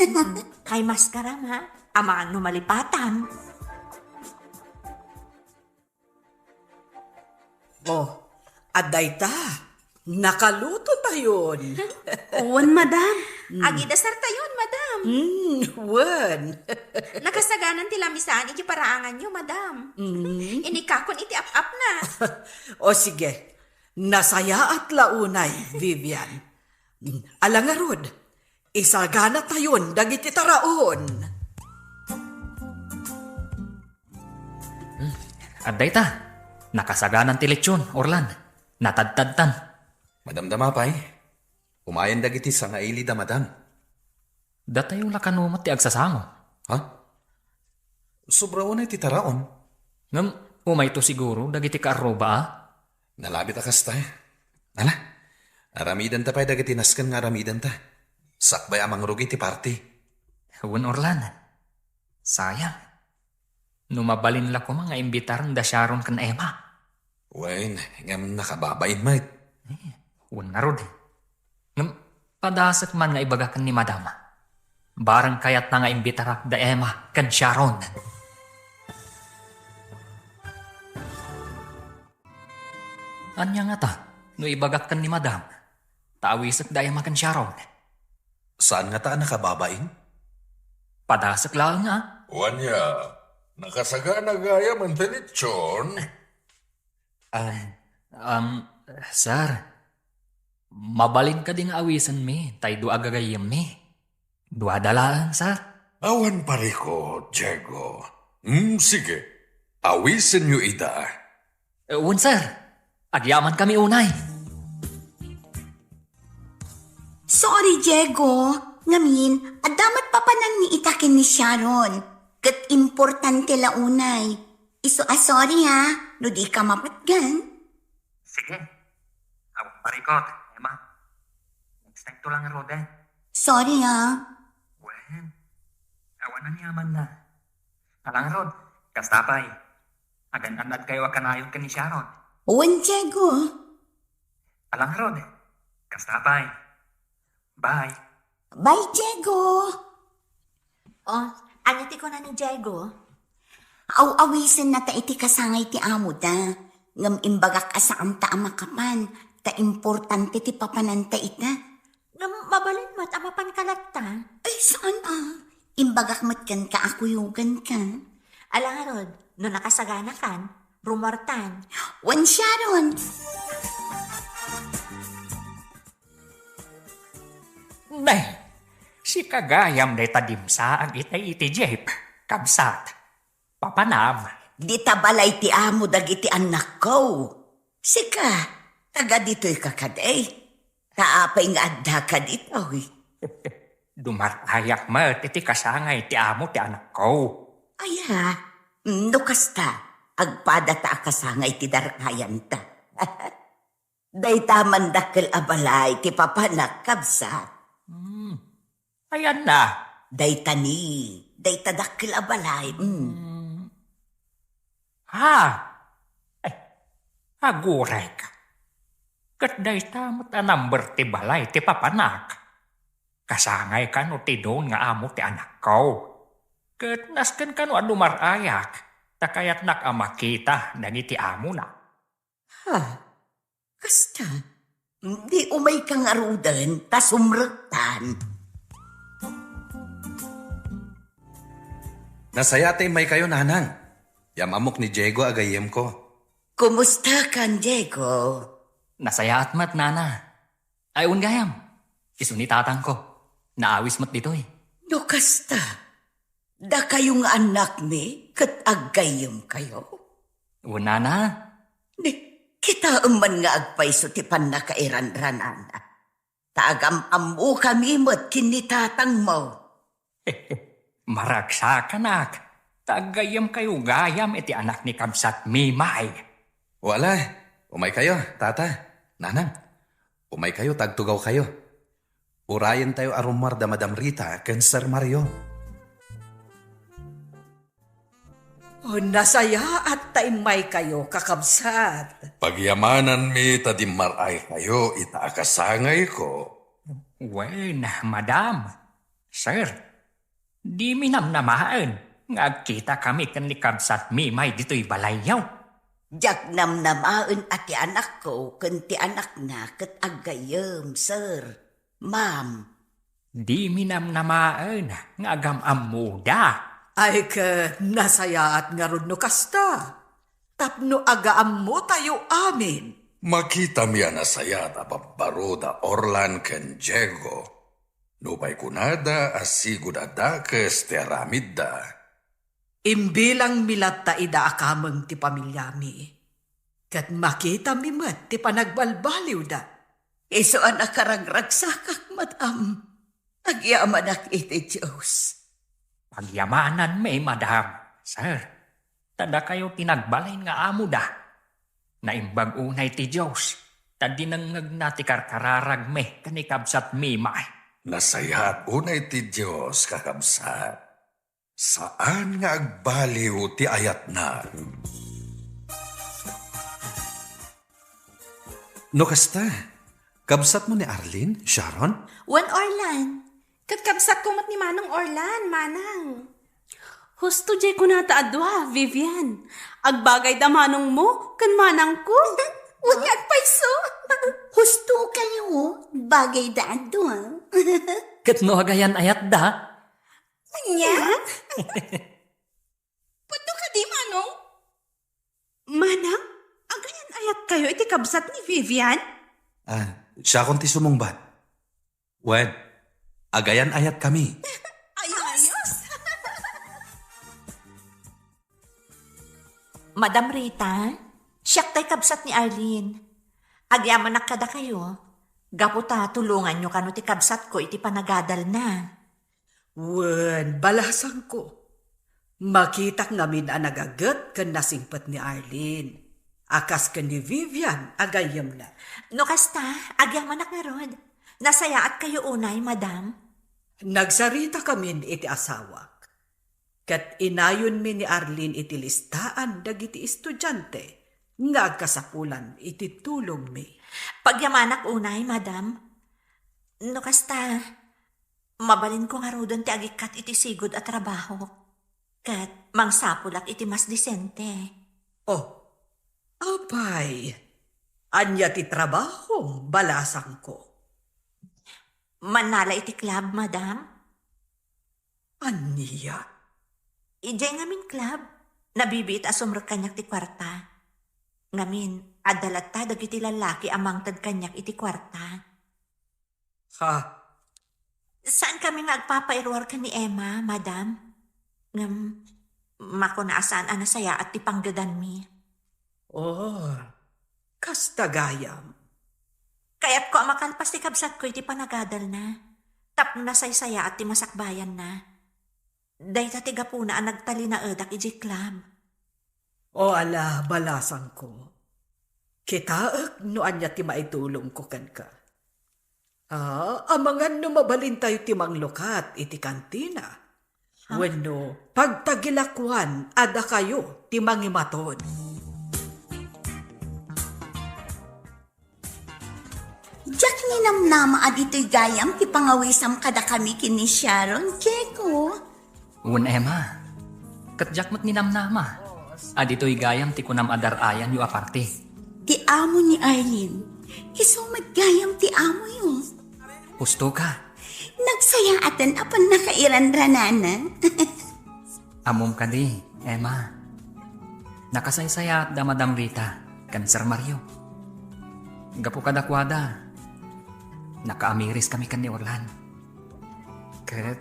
Kay maskaram, ha? Amangan no malipatan. Oh, adda ita. Nakaluto tayon. Wen, madam. Mm. Agidasar tayon, madam. Mm, wen. Nakasaganan ti lamisaan iti paraanganyo, madam. Mm. Inikakon iti ap-apna. O sige, nasayaat la unay, Vivian. Mm, ala ngarud, isagana tayon dagiti taraon. Hmm. Adda ita. Nakasaganan ti lechon, Orlan. Natadtadtan. Madamdama pay. Umayen dagiti sangaili da madam. Datayo la kano met ti agsasango. Ha? Sobra unay ti taraon. Ngem, umayto siguro dagiti kaarruba, a? Nalabit a kasta. Ala, aramidenta pay dagiti nasken nga aramidenta. Sakbay a mangrugi ti party. Wen, Orlan. Sayang. No mabalin la koma nga imbitaren da Sharon ken Emma. Wen, ngem nakababain met. Eh, wen ngarud. Ngem padasek man nga ibagak ken ni Madam. Bareng kayatna nga imbitarak da Emma ken Sharon. Ania ngata no ibagak ken ni Madam? Ta awisek da Emma ken Sharon. Saan ngata a nakababain? Padasek laeng nga. Wen ania, nakasagana gayam ti lechon? Ah, um, sir, mabalin kadi nga awisenmi tay dua a gagayyemmi? Duada laeng, sir. Awan parikut, Diego. Hmm, sige. Awisenyo ida. Eh, wen, sir. Agyamankami unay. Sorry, Diego. Ngamin, adda met papananmi ita ken ni Sharon. Ket importante la unay. Isu a sorry, ha, no di ka mapatgan. Sige. Awan parikut, Emma. Next time to lang, Roden. Sorry, ha. Wen, awan aniamanna. Ala ngarud, kasta pay. Agan-annadkayo a kanayon ken ni Sharon. Wen, Diego. Ala ngarud, kasta pay. Bye. Bye, Diego. Oh, ania ti kuna ni Diego? Aw-awisenna ta iti kasangay ti amoda. Ngem imbagak a saanta a makapan, ta importante ti papananta ita. Ngem mabalin met a mapanka latta? Ay, saan a? Imbagak met kenka a kuyoganka. Ala ngarud, no nakasaganakan, rumuartan. Wen, Sharon! Nay, sika gayam dayta dimsaag itay iti jeep, kabsat. Papanam. Dita balay ti amo dagiti annakko. Sika, taga ditoy ka kadi? Ta apay nga addaka ditoy? Dumar-ayak met iti kasangay ti amo ti anakko. Aya, no kasta, agpadata a kasangay ti dar-ayanta. Dayta man dakkel a balay ti papanak, kabsat. Hmm. Ayanna? Dayta ni, dayta dakkel a balay. Hmm. Hmm. Ha? Ay, agurayka. Ket dayta met a number ti balay ti papanak. Kasangay kano ti don nga amo ti anakko. Ket nasken kano a dumar-ayak, ta kayatnak a makita dagiti amona. Ha? Kasta, di umayka ngaruden ta sumrektan. Nasayaat ta immaykayo, nanang. Yam-ammok ni Diego a gayyemko. Kumustakan, Diego? Nasayaat met, nana. Ay, wen gayam. Isu ni tatangko. Naawis met ditoy. No kasta, dakayo nga annakmi ket aggayyemkayo? Wen, nana. Ni, kitaem man nga agpayso ti pannakairanranana. Ta agam-ammokami met ken ni tatangmo. Maragsakanak, ta aggayyemkayo gayam iti anak ni kabsat Mimay. Wala, umaykayo, tata, nanang. Umaykayo ta agtugawkayo. Urayentayo a rumuar da Madam Rita ken Sir Mario. Oh, nasayaat ta immaykayo, kakabsat. Pagyamananmi ta dimmar-aykayo ita a kasangayko. Wen, madam, sir, dimi namnamaen nga agkitakami ken ni kabsat Mimay ditoy balayyo. Diak namnamaen a ti anakko ken ti anakna ket aggayyem, sir. Ma'am. Dimi namnamaen nga agam-ammoda. Ay ket nasayaat ngarud no kasta, tapno agaammotayo amin. Makitami a nasayaat a babbaro da Orlan ken Diego. Nupay kunada a sigud a dakes ti aramidda. Imbilangmi latta ida a kameng ti pamiliami, ket makitami met ti panagbalbaliwda. Isu a nakaragragsakak, madam. Agyamanak iti Dios. Pagyamananmi, madam, sir. Ta dakayo ti nagbalin nga amoda. Naimbag unay ti Dios, ta dinengngegna ti karkararagmi ken ni kabsat Mimay. Nasayaat unay ti Dios, kakabsat. Saan nga agbaliw ti ayatna. No kasta, kabsatmo ni Arlene, Sharon? Wen, Orlan. Ket kabsatko met ni Manong Orlan, Manang. Husto diay kunata a dua, Vivian. Agbagayda manongmo ken manangko. Wen nga agpayso. Husto kayo, bagayda a dua. Ket no agayan-ayatda? Ania? Pudno kadi, Manong? Manang, agayan-ayat kayo iti kabsat ni Vivian? Ah, siakon ti sumungbat. Wen, agayan-ayat kami. Ayos! Madam Rita, siak tay kabsat ni Arlene. Agyamanak kadakayo, gapu ta tulonganyo kano ti kabsatko iti panagadalna. Wen, balasangko. Makitak ngamin a nagaget ken nasingpet ni Arlene, a kas ken ni Vivian a gayyemna. No kasta, agyamanak ngarud. Nasayaat kayo unay, madam. Nagsarita kamin iti asawak, ket inayonmi ni Arlene iti listaan dagiti estudiante nga agkasapulan iti tulongmi. Pagyamanak unay, madam. No kasta, mabalinko ngaruden ti agikkat iti sigud a trabaho, ket mangsapulak iti mas disente. Oh, apay, ania ti trabahom, balasangko? Mannala iti club, madam. Ania? Idiay ngamin club, nabibiit a sumrek kaniak ti kuarta. Ngamin, adda latta dagiti lallaki a mangted kaniak iti kuarta. Ha? Saan kami nga agpapairuar ken ni Emma, madam. Ngem, makuna a saan a nasayaat ti panggedanmi. Oh, kasta gayam. Kayatko a makalpas ti kabsatko iti panagadalna, tapno nasaysayaat ti masakbayanna. Dayta ti gapuna a nagtalinaedak idiay club. O ala, balasangko. Kitaek no ania ti maitulongko kenka. Ah, amangan no mabalintayo ti manglukat iti kantina. Ha? Wenno pagtagilakuan a dakayo ti mangimaton. Diak ninamnama a ditoy gayam ti pangawisam kadakami ken ni Sharon, Keko. Wen, Emma, ket diak met ninamnama a ditoy gayam ti kunam a dar-ayanyo a parti. Ti amo ni Arlene, isu met gayam ti amoyo. Husto ka. Nagsayaaten a pannakairanranana. Ammom kadi, Emma, nakasaysayaat da Madam Rita ken Sir Mario. Gapu kadakuada, nakaamiris kami ken ni Orlan. Ket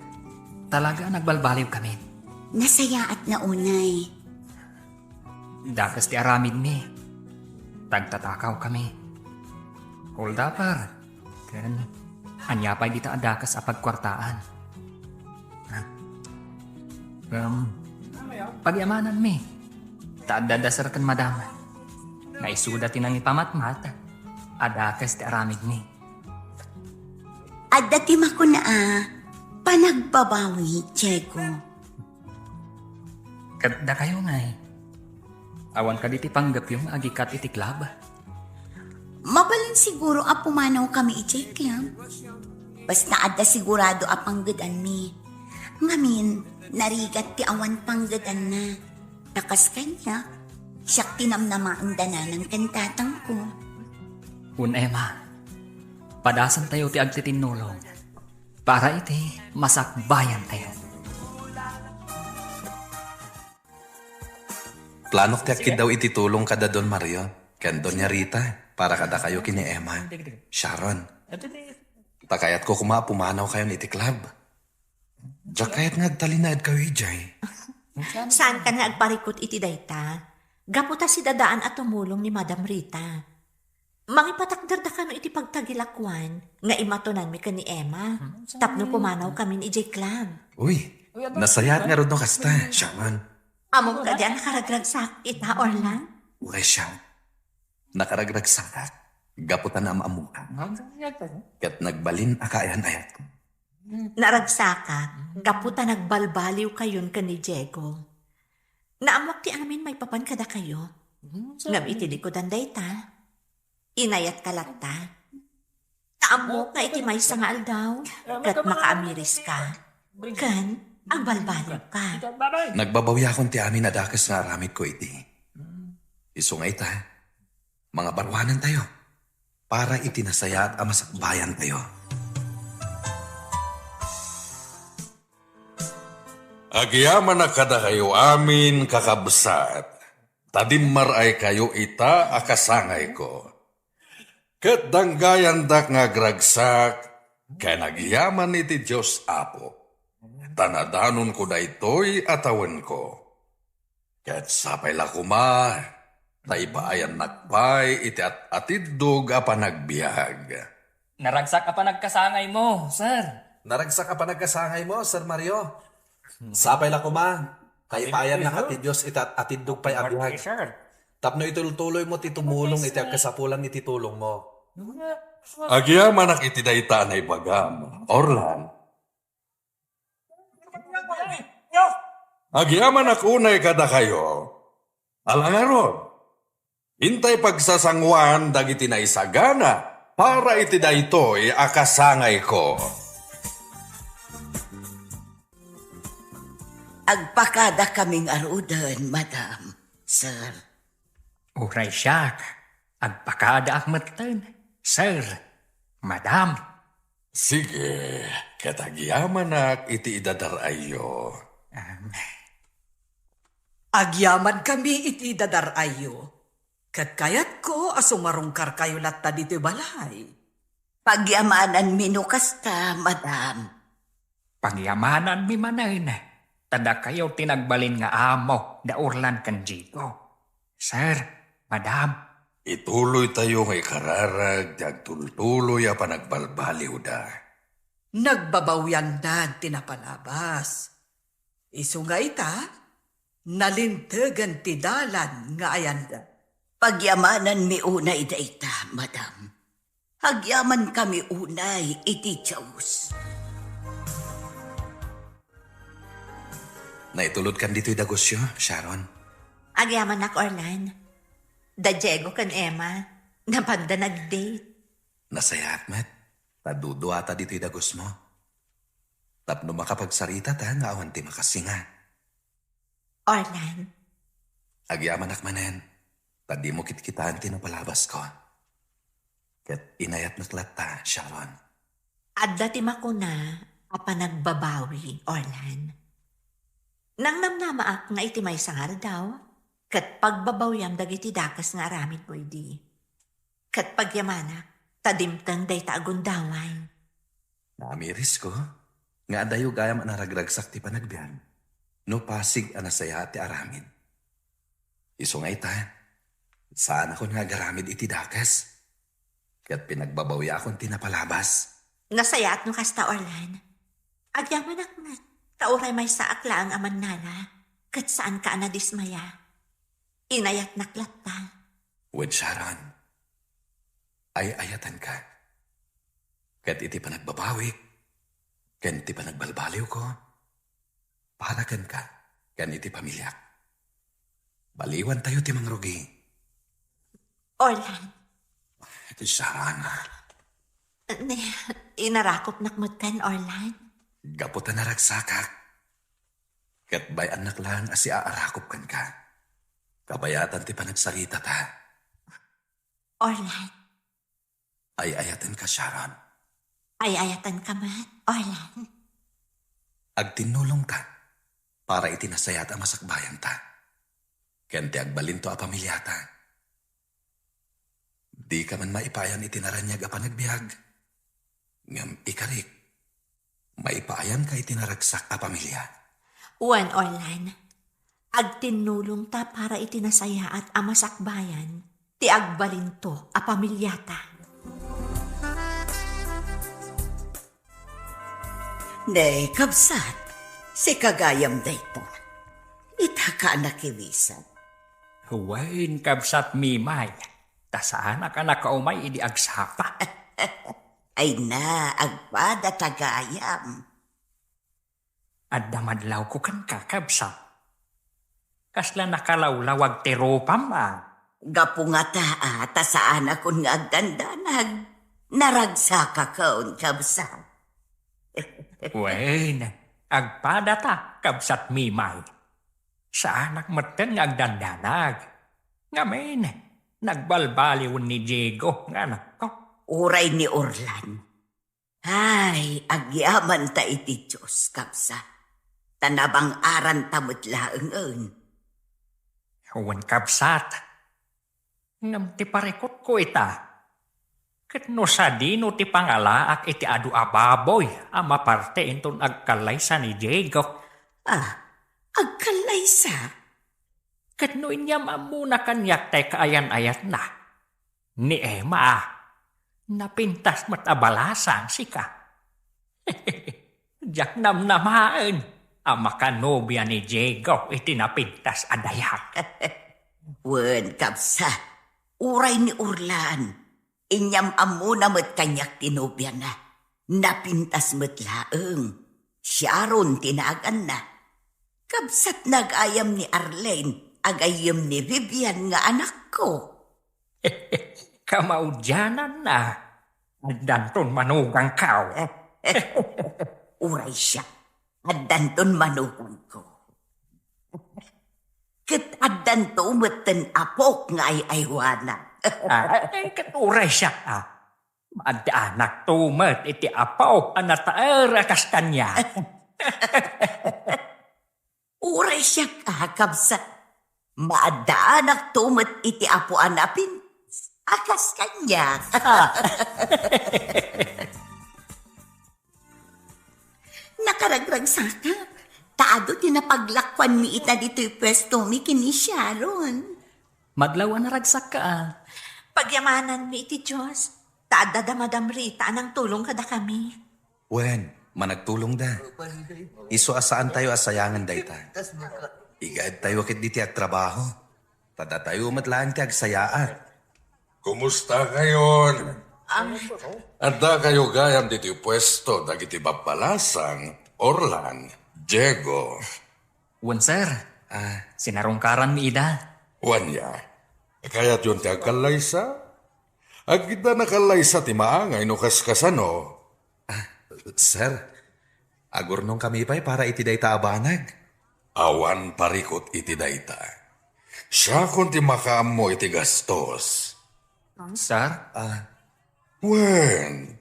talaga a nagbalbaliw kami. Nasayaat na unay. Dakes ti aramidmi. Tagtatakaw kami. Holdapper. Ken ania pay dita a dakes a pagkuartaan? Ha? Ngem, pagyamananmi. Ta adda da Sir ken Madam. Nga isuda ti nangipamatmat a dakes ti aramidmi. Adda ti makuna a panagbabawi, Diego. Ket dakayo ngay, awan kadi ti panggepyo nga agikkat iti club? Mabalin siguro a pumanaw kami iti club. Basta adda sigurado a panggedanmi. Ngamin, narigat ti awan panggedanna. Ta kas kaniak, siak ti namnamaen da nanang ken tatangko. Wen, Emma, padasantayo ti agtitinnulong para iti masakbayantayo. Planok ti agkiddaw iti tulong kada Don Mario ken Doña Rita para kadakayo ken ni Emma. Sharon, ta kayatko koma a pumanawkayon iti club. Diak kayat nga agtalinaedkayo idiay. Saankan nga agparikut iti dayta, gapu ta sidadaan a tumulong ni Madam Rita. Mangipatakderda kano iti pagtagilakuan nga imatonanmi ken ni Emma, tapno pumanawkamin idiay club. Uy, nasayaat ngarud no kasta, Sharon. Ammom kadi a nakaragragsak ita, Orlan? Uray siak. Nakaragragsak, gapu ta naam-ammoka. Ket nagbalin a kaayan-ayatko. Naragsakak gapu ta nagbalbaliwkayon ken ni Diego. Naammok ti amin maipapan kadakayo. Ngem iti likudan dayta, inayatka latta. Naammok nga iti maysa nga aldaw, ket makaamiriska, ken agbalbaliwka. Nagbabawiakon ti amin a dakes nga aramidko iti. Isu nga ita, mangabaruanantayo para iti nasayaat a masakbayantayo. Agyamanak kadakayo amin, kakabsat, ta dimmar-aykayo ita a kasangayko. Ket danggayandak nga agragsak ken agyaman iti Dios Apo, ta nadanonko daytoy a tawenko. Ket sapay la koma ta ipaayannak pay iti at-atiddog a panagbiag. Naragsak a panagkasangaymo, sir. Naragsak a panagkasangaymo, Sir Mario. Sapay la koma ta ipaayannak a ti Dios iti at-atiddog pay a biag. Sir. Tapno itultuloymo ti tumulong iti agkasapulan iti tulongmo. Agyamanak iti dayta a naibagam, Orlan. Agyamanak unay kadakayo. Ala ngarud, intay pagsasanguan dagiti naisagana para iti daytoy a kasangayko. Agpakada kami ngaruden, madam, sir. Uray siak, agpakadaak metten, sir, madam. Sige, ket agyamanak iti idadar-ayyo. Amen. Agyamankami iti dadar-ayyo, ket kayatko a sumarungkarkayo latta ditoy balay. Pagyamananmi no kasta, madam. Pagyamananmi manen, ta dakayo ti nagbalin nga amo da Orlan ken Diego. Sir, madam. Ituloytayo nga ikararag ti agtultuloy a panagbalbaliwda. Nagbabawiandan ti napalabas. Isu nga ita, nalintegen ti dalan nga ayanda. Pagyamananmi unay dayta, madam. Agyamankami unay iti Dios. Naitulodkan ditoy dagusyo, Sharon? Agyamanak, Orlan. Da Diego ken Emma, napanda nag-date. Nasayaat met, ta duduata ditoy dagusmo. Tapno makapagsaritata nga awan ti makasinga. Orlan. Agyamanak manen, ta dimo kitkitaan ti napalabasko. Ket inayatnak latta, Sharon. Adda ti makuna a panagbabawi, Orlan. Nangnamnamaak nga iti maysa nga aldaw, ket pagbabawiam dagiti dakes nga aramidmo idi. Ket pagyamanak, ta dimteng dayta a gundaway. Naamirisko nga adayo gayam a naragragsak ti panagbiag no pasig a nasayaat ti aramid. Isu nga ita, saanakon nga agaramid iti dakes, ket pinagbabawiakon ti napalabas. Nasayaat no kasta, Orlan. Agyamanak met, ta uray maysaak laeng a mannala, ket saanka a nadismaya. Inayatnak latta. Wen, Sharon, ay-ayatenka. Ket iti panagbabawik ken ti panagbalbaliwko, para kenka ken iti pamiliak, baliwantayo ti mangrugi. Orlan. Iti Sharon. Ne, inarakopnak met ken, Orlan. Gapu ta naragsakak, ket bay-annak laeng a siaarakop kenka. Kabayatan ti panagsaritata. Orlan. Ay-ayatenka, Sharon. Ay-ayatenka met, Orlan. Agtinnulongta para iti nasayaat a masakbayanta ken ti agbalinto a pamiliata. Dika man maipayan iti naraniag a panagbiag, ngem ikarik, maipaayanka iti naragsak a pamilia. Wen, Orlan, agtinnulongta para iti nasayaat a masakbayan ti agbalinto a pamiliata. Ne, kabsat, sika gayam dayta. Itaka a nakiwisan. Wen, kabsat Mimay, ta saanak a nakaumay idi agsapa. Ay na, agpada ta gayam. Adda madlawko kenka, kabsat. Kasla nakalawlawag ti rupam, a? Gapu ngata, a, ta saanakon nga agdandanag. Naragsakakon, kabsat. Wen, agpadata, kabsat Mimay. Saanak metten nga agdandanag. Ngamin, nagbalbaliwen ni Diego nga anakko. Uray ni Orlan. Ay, agyamanta iti Dios, kabsat. Ta nabang-aranta met laengen. Wen, kabsat. Ngem ti parikutko ita, ket no sadino ti pangalaak iti adu a baboy a maparte inton agkallaysa ni Diego. Ah, agkallaysa? Ket no inyam-ammona kaniak tay kaayan-ayatna, ni Emma, a, napintas met a balasang sika. Diak namnamaen a makanobia ni Diego iti napintas a dayak. Wen, kabsat, uray ni Orlan, inyam-ammona met kaniak ti nobiana. Napintas met laeng. Sharon ti naaganna. Kabsat nagayam ni Arlene, agayyem ni Vivian nga anakko. Kamaudiananna, addanton manugangko. Uray siak, addanton manugangko. Ket addanto metten apok nga ay-aywana. Ah, eh, ket uray siak, a. Maaddaanakto met iti apok a nataer a kas kaniak. Uray siak, a, kabsat. Maaddaanakto met iti apo a napin-, a kas kaniak. Ah. Nakaragragsakak, ta adu ti napaglakuanmi ita ditoy puestomi ken ni Sharon. Madlaw a naragsakka, a. Pagyamananmi iti Dios, ta adda da Madam Rita a nangtulong kadakami. Wen, managtulongda. Isu a saantayo a sayangen dayta. Igaedtayo ketdi ti agtrabaho. Ta datayo met laeng ti agsayaat. Kumustakayon? Am- Addakayo gayam ditoy puesto dagiti babbalasang, Orlan, Diego. Wen, sir. Ah. Sinarungkaranmi ida. Wen, ya. Kayatyon ti agkallaysa? Agidda nakallaysa ti maangay no kaskasano. Ah, sir, agurnongkami pay para iti dayta a banag. Awan parikut iti dayta. Siakon ti makaammo iti gastos. Sir? Ah. Wen,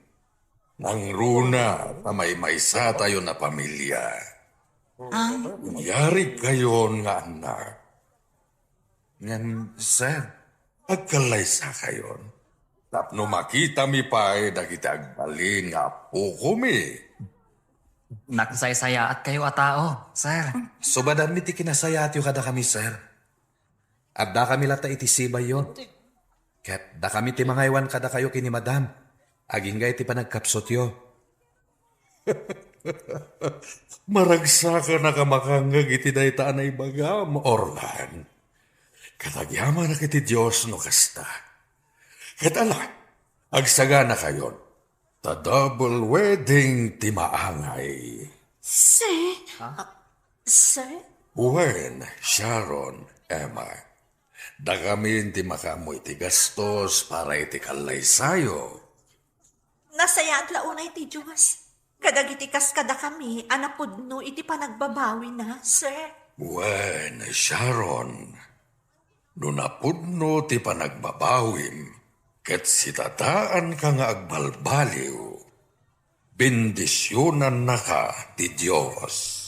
nangruna ta maymaysatayon a pamilia. Ah. Uyarigkayon nga annak. Ngem, sir, agkallaysakayon tapno makitami pay dagiti agbalin nga appokomi. Nagsaysayaatkayo a tao, sir. Subadanmi ti kinasayaatyo kadakami, sir. Addakami latta iti sibayyo. Ket dakami ti mangaywan kadakayo ken ni Madam, agingga iti panagkapsutyo. Maragsakannak a makangngeg iti dayta a naibagam, Orlan. Ket agyamanak iti Dios no kasta. Ket ala, agsaganakayon, ta double wedding ti maangay. Sir? Ha? Sir? Wen, Sharon, Emma. Dakamin ti makaammo iti gastos para iti kallaysayo. Nasayaat la unay ti Dios kadagiti kas kadakami a napudno iti panagbabawina, sir. Wen, Sharon, no napudno ti panagbabawim ket sitataanka nga agbalbaliw, bendisionannaka ti Dios.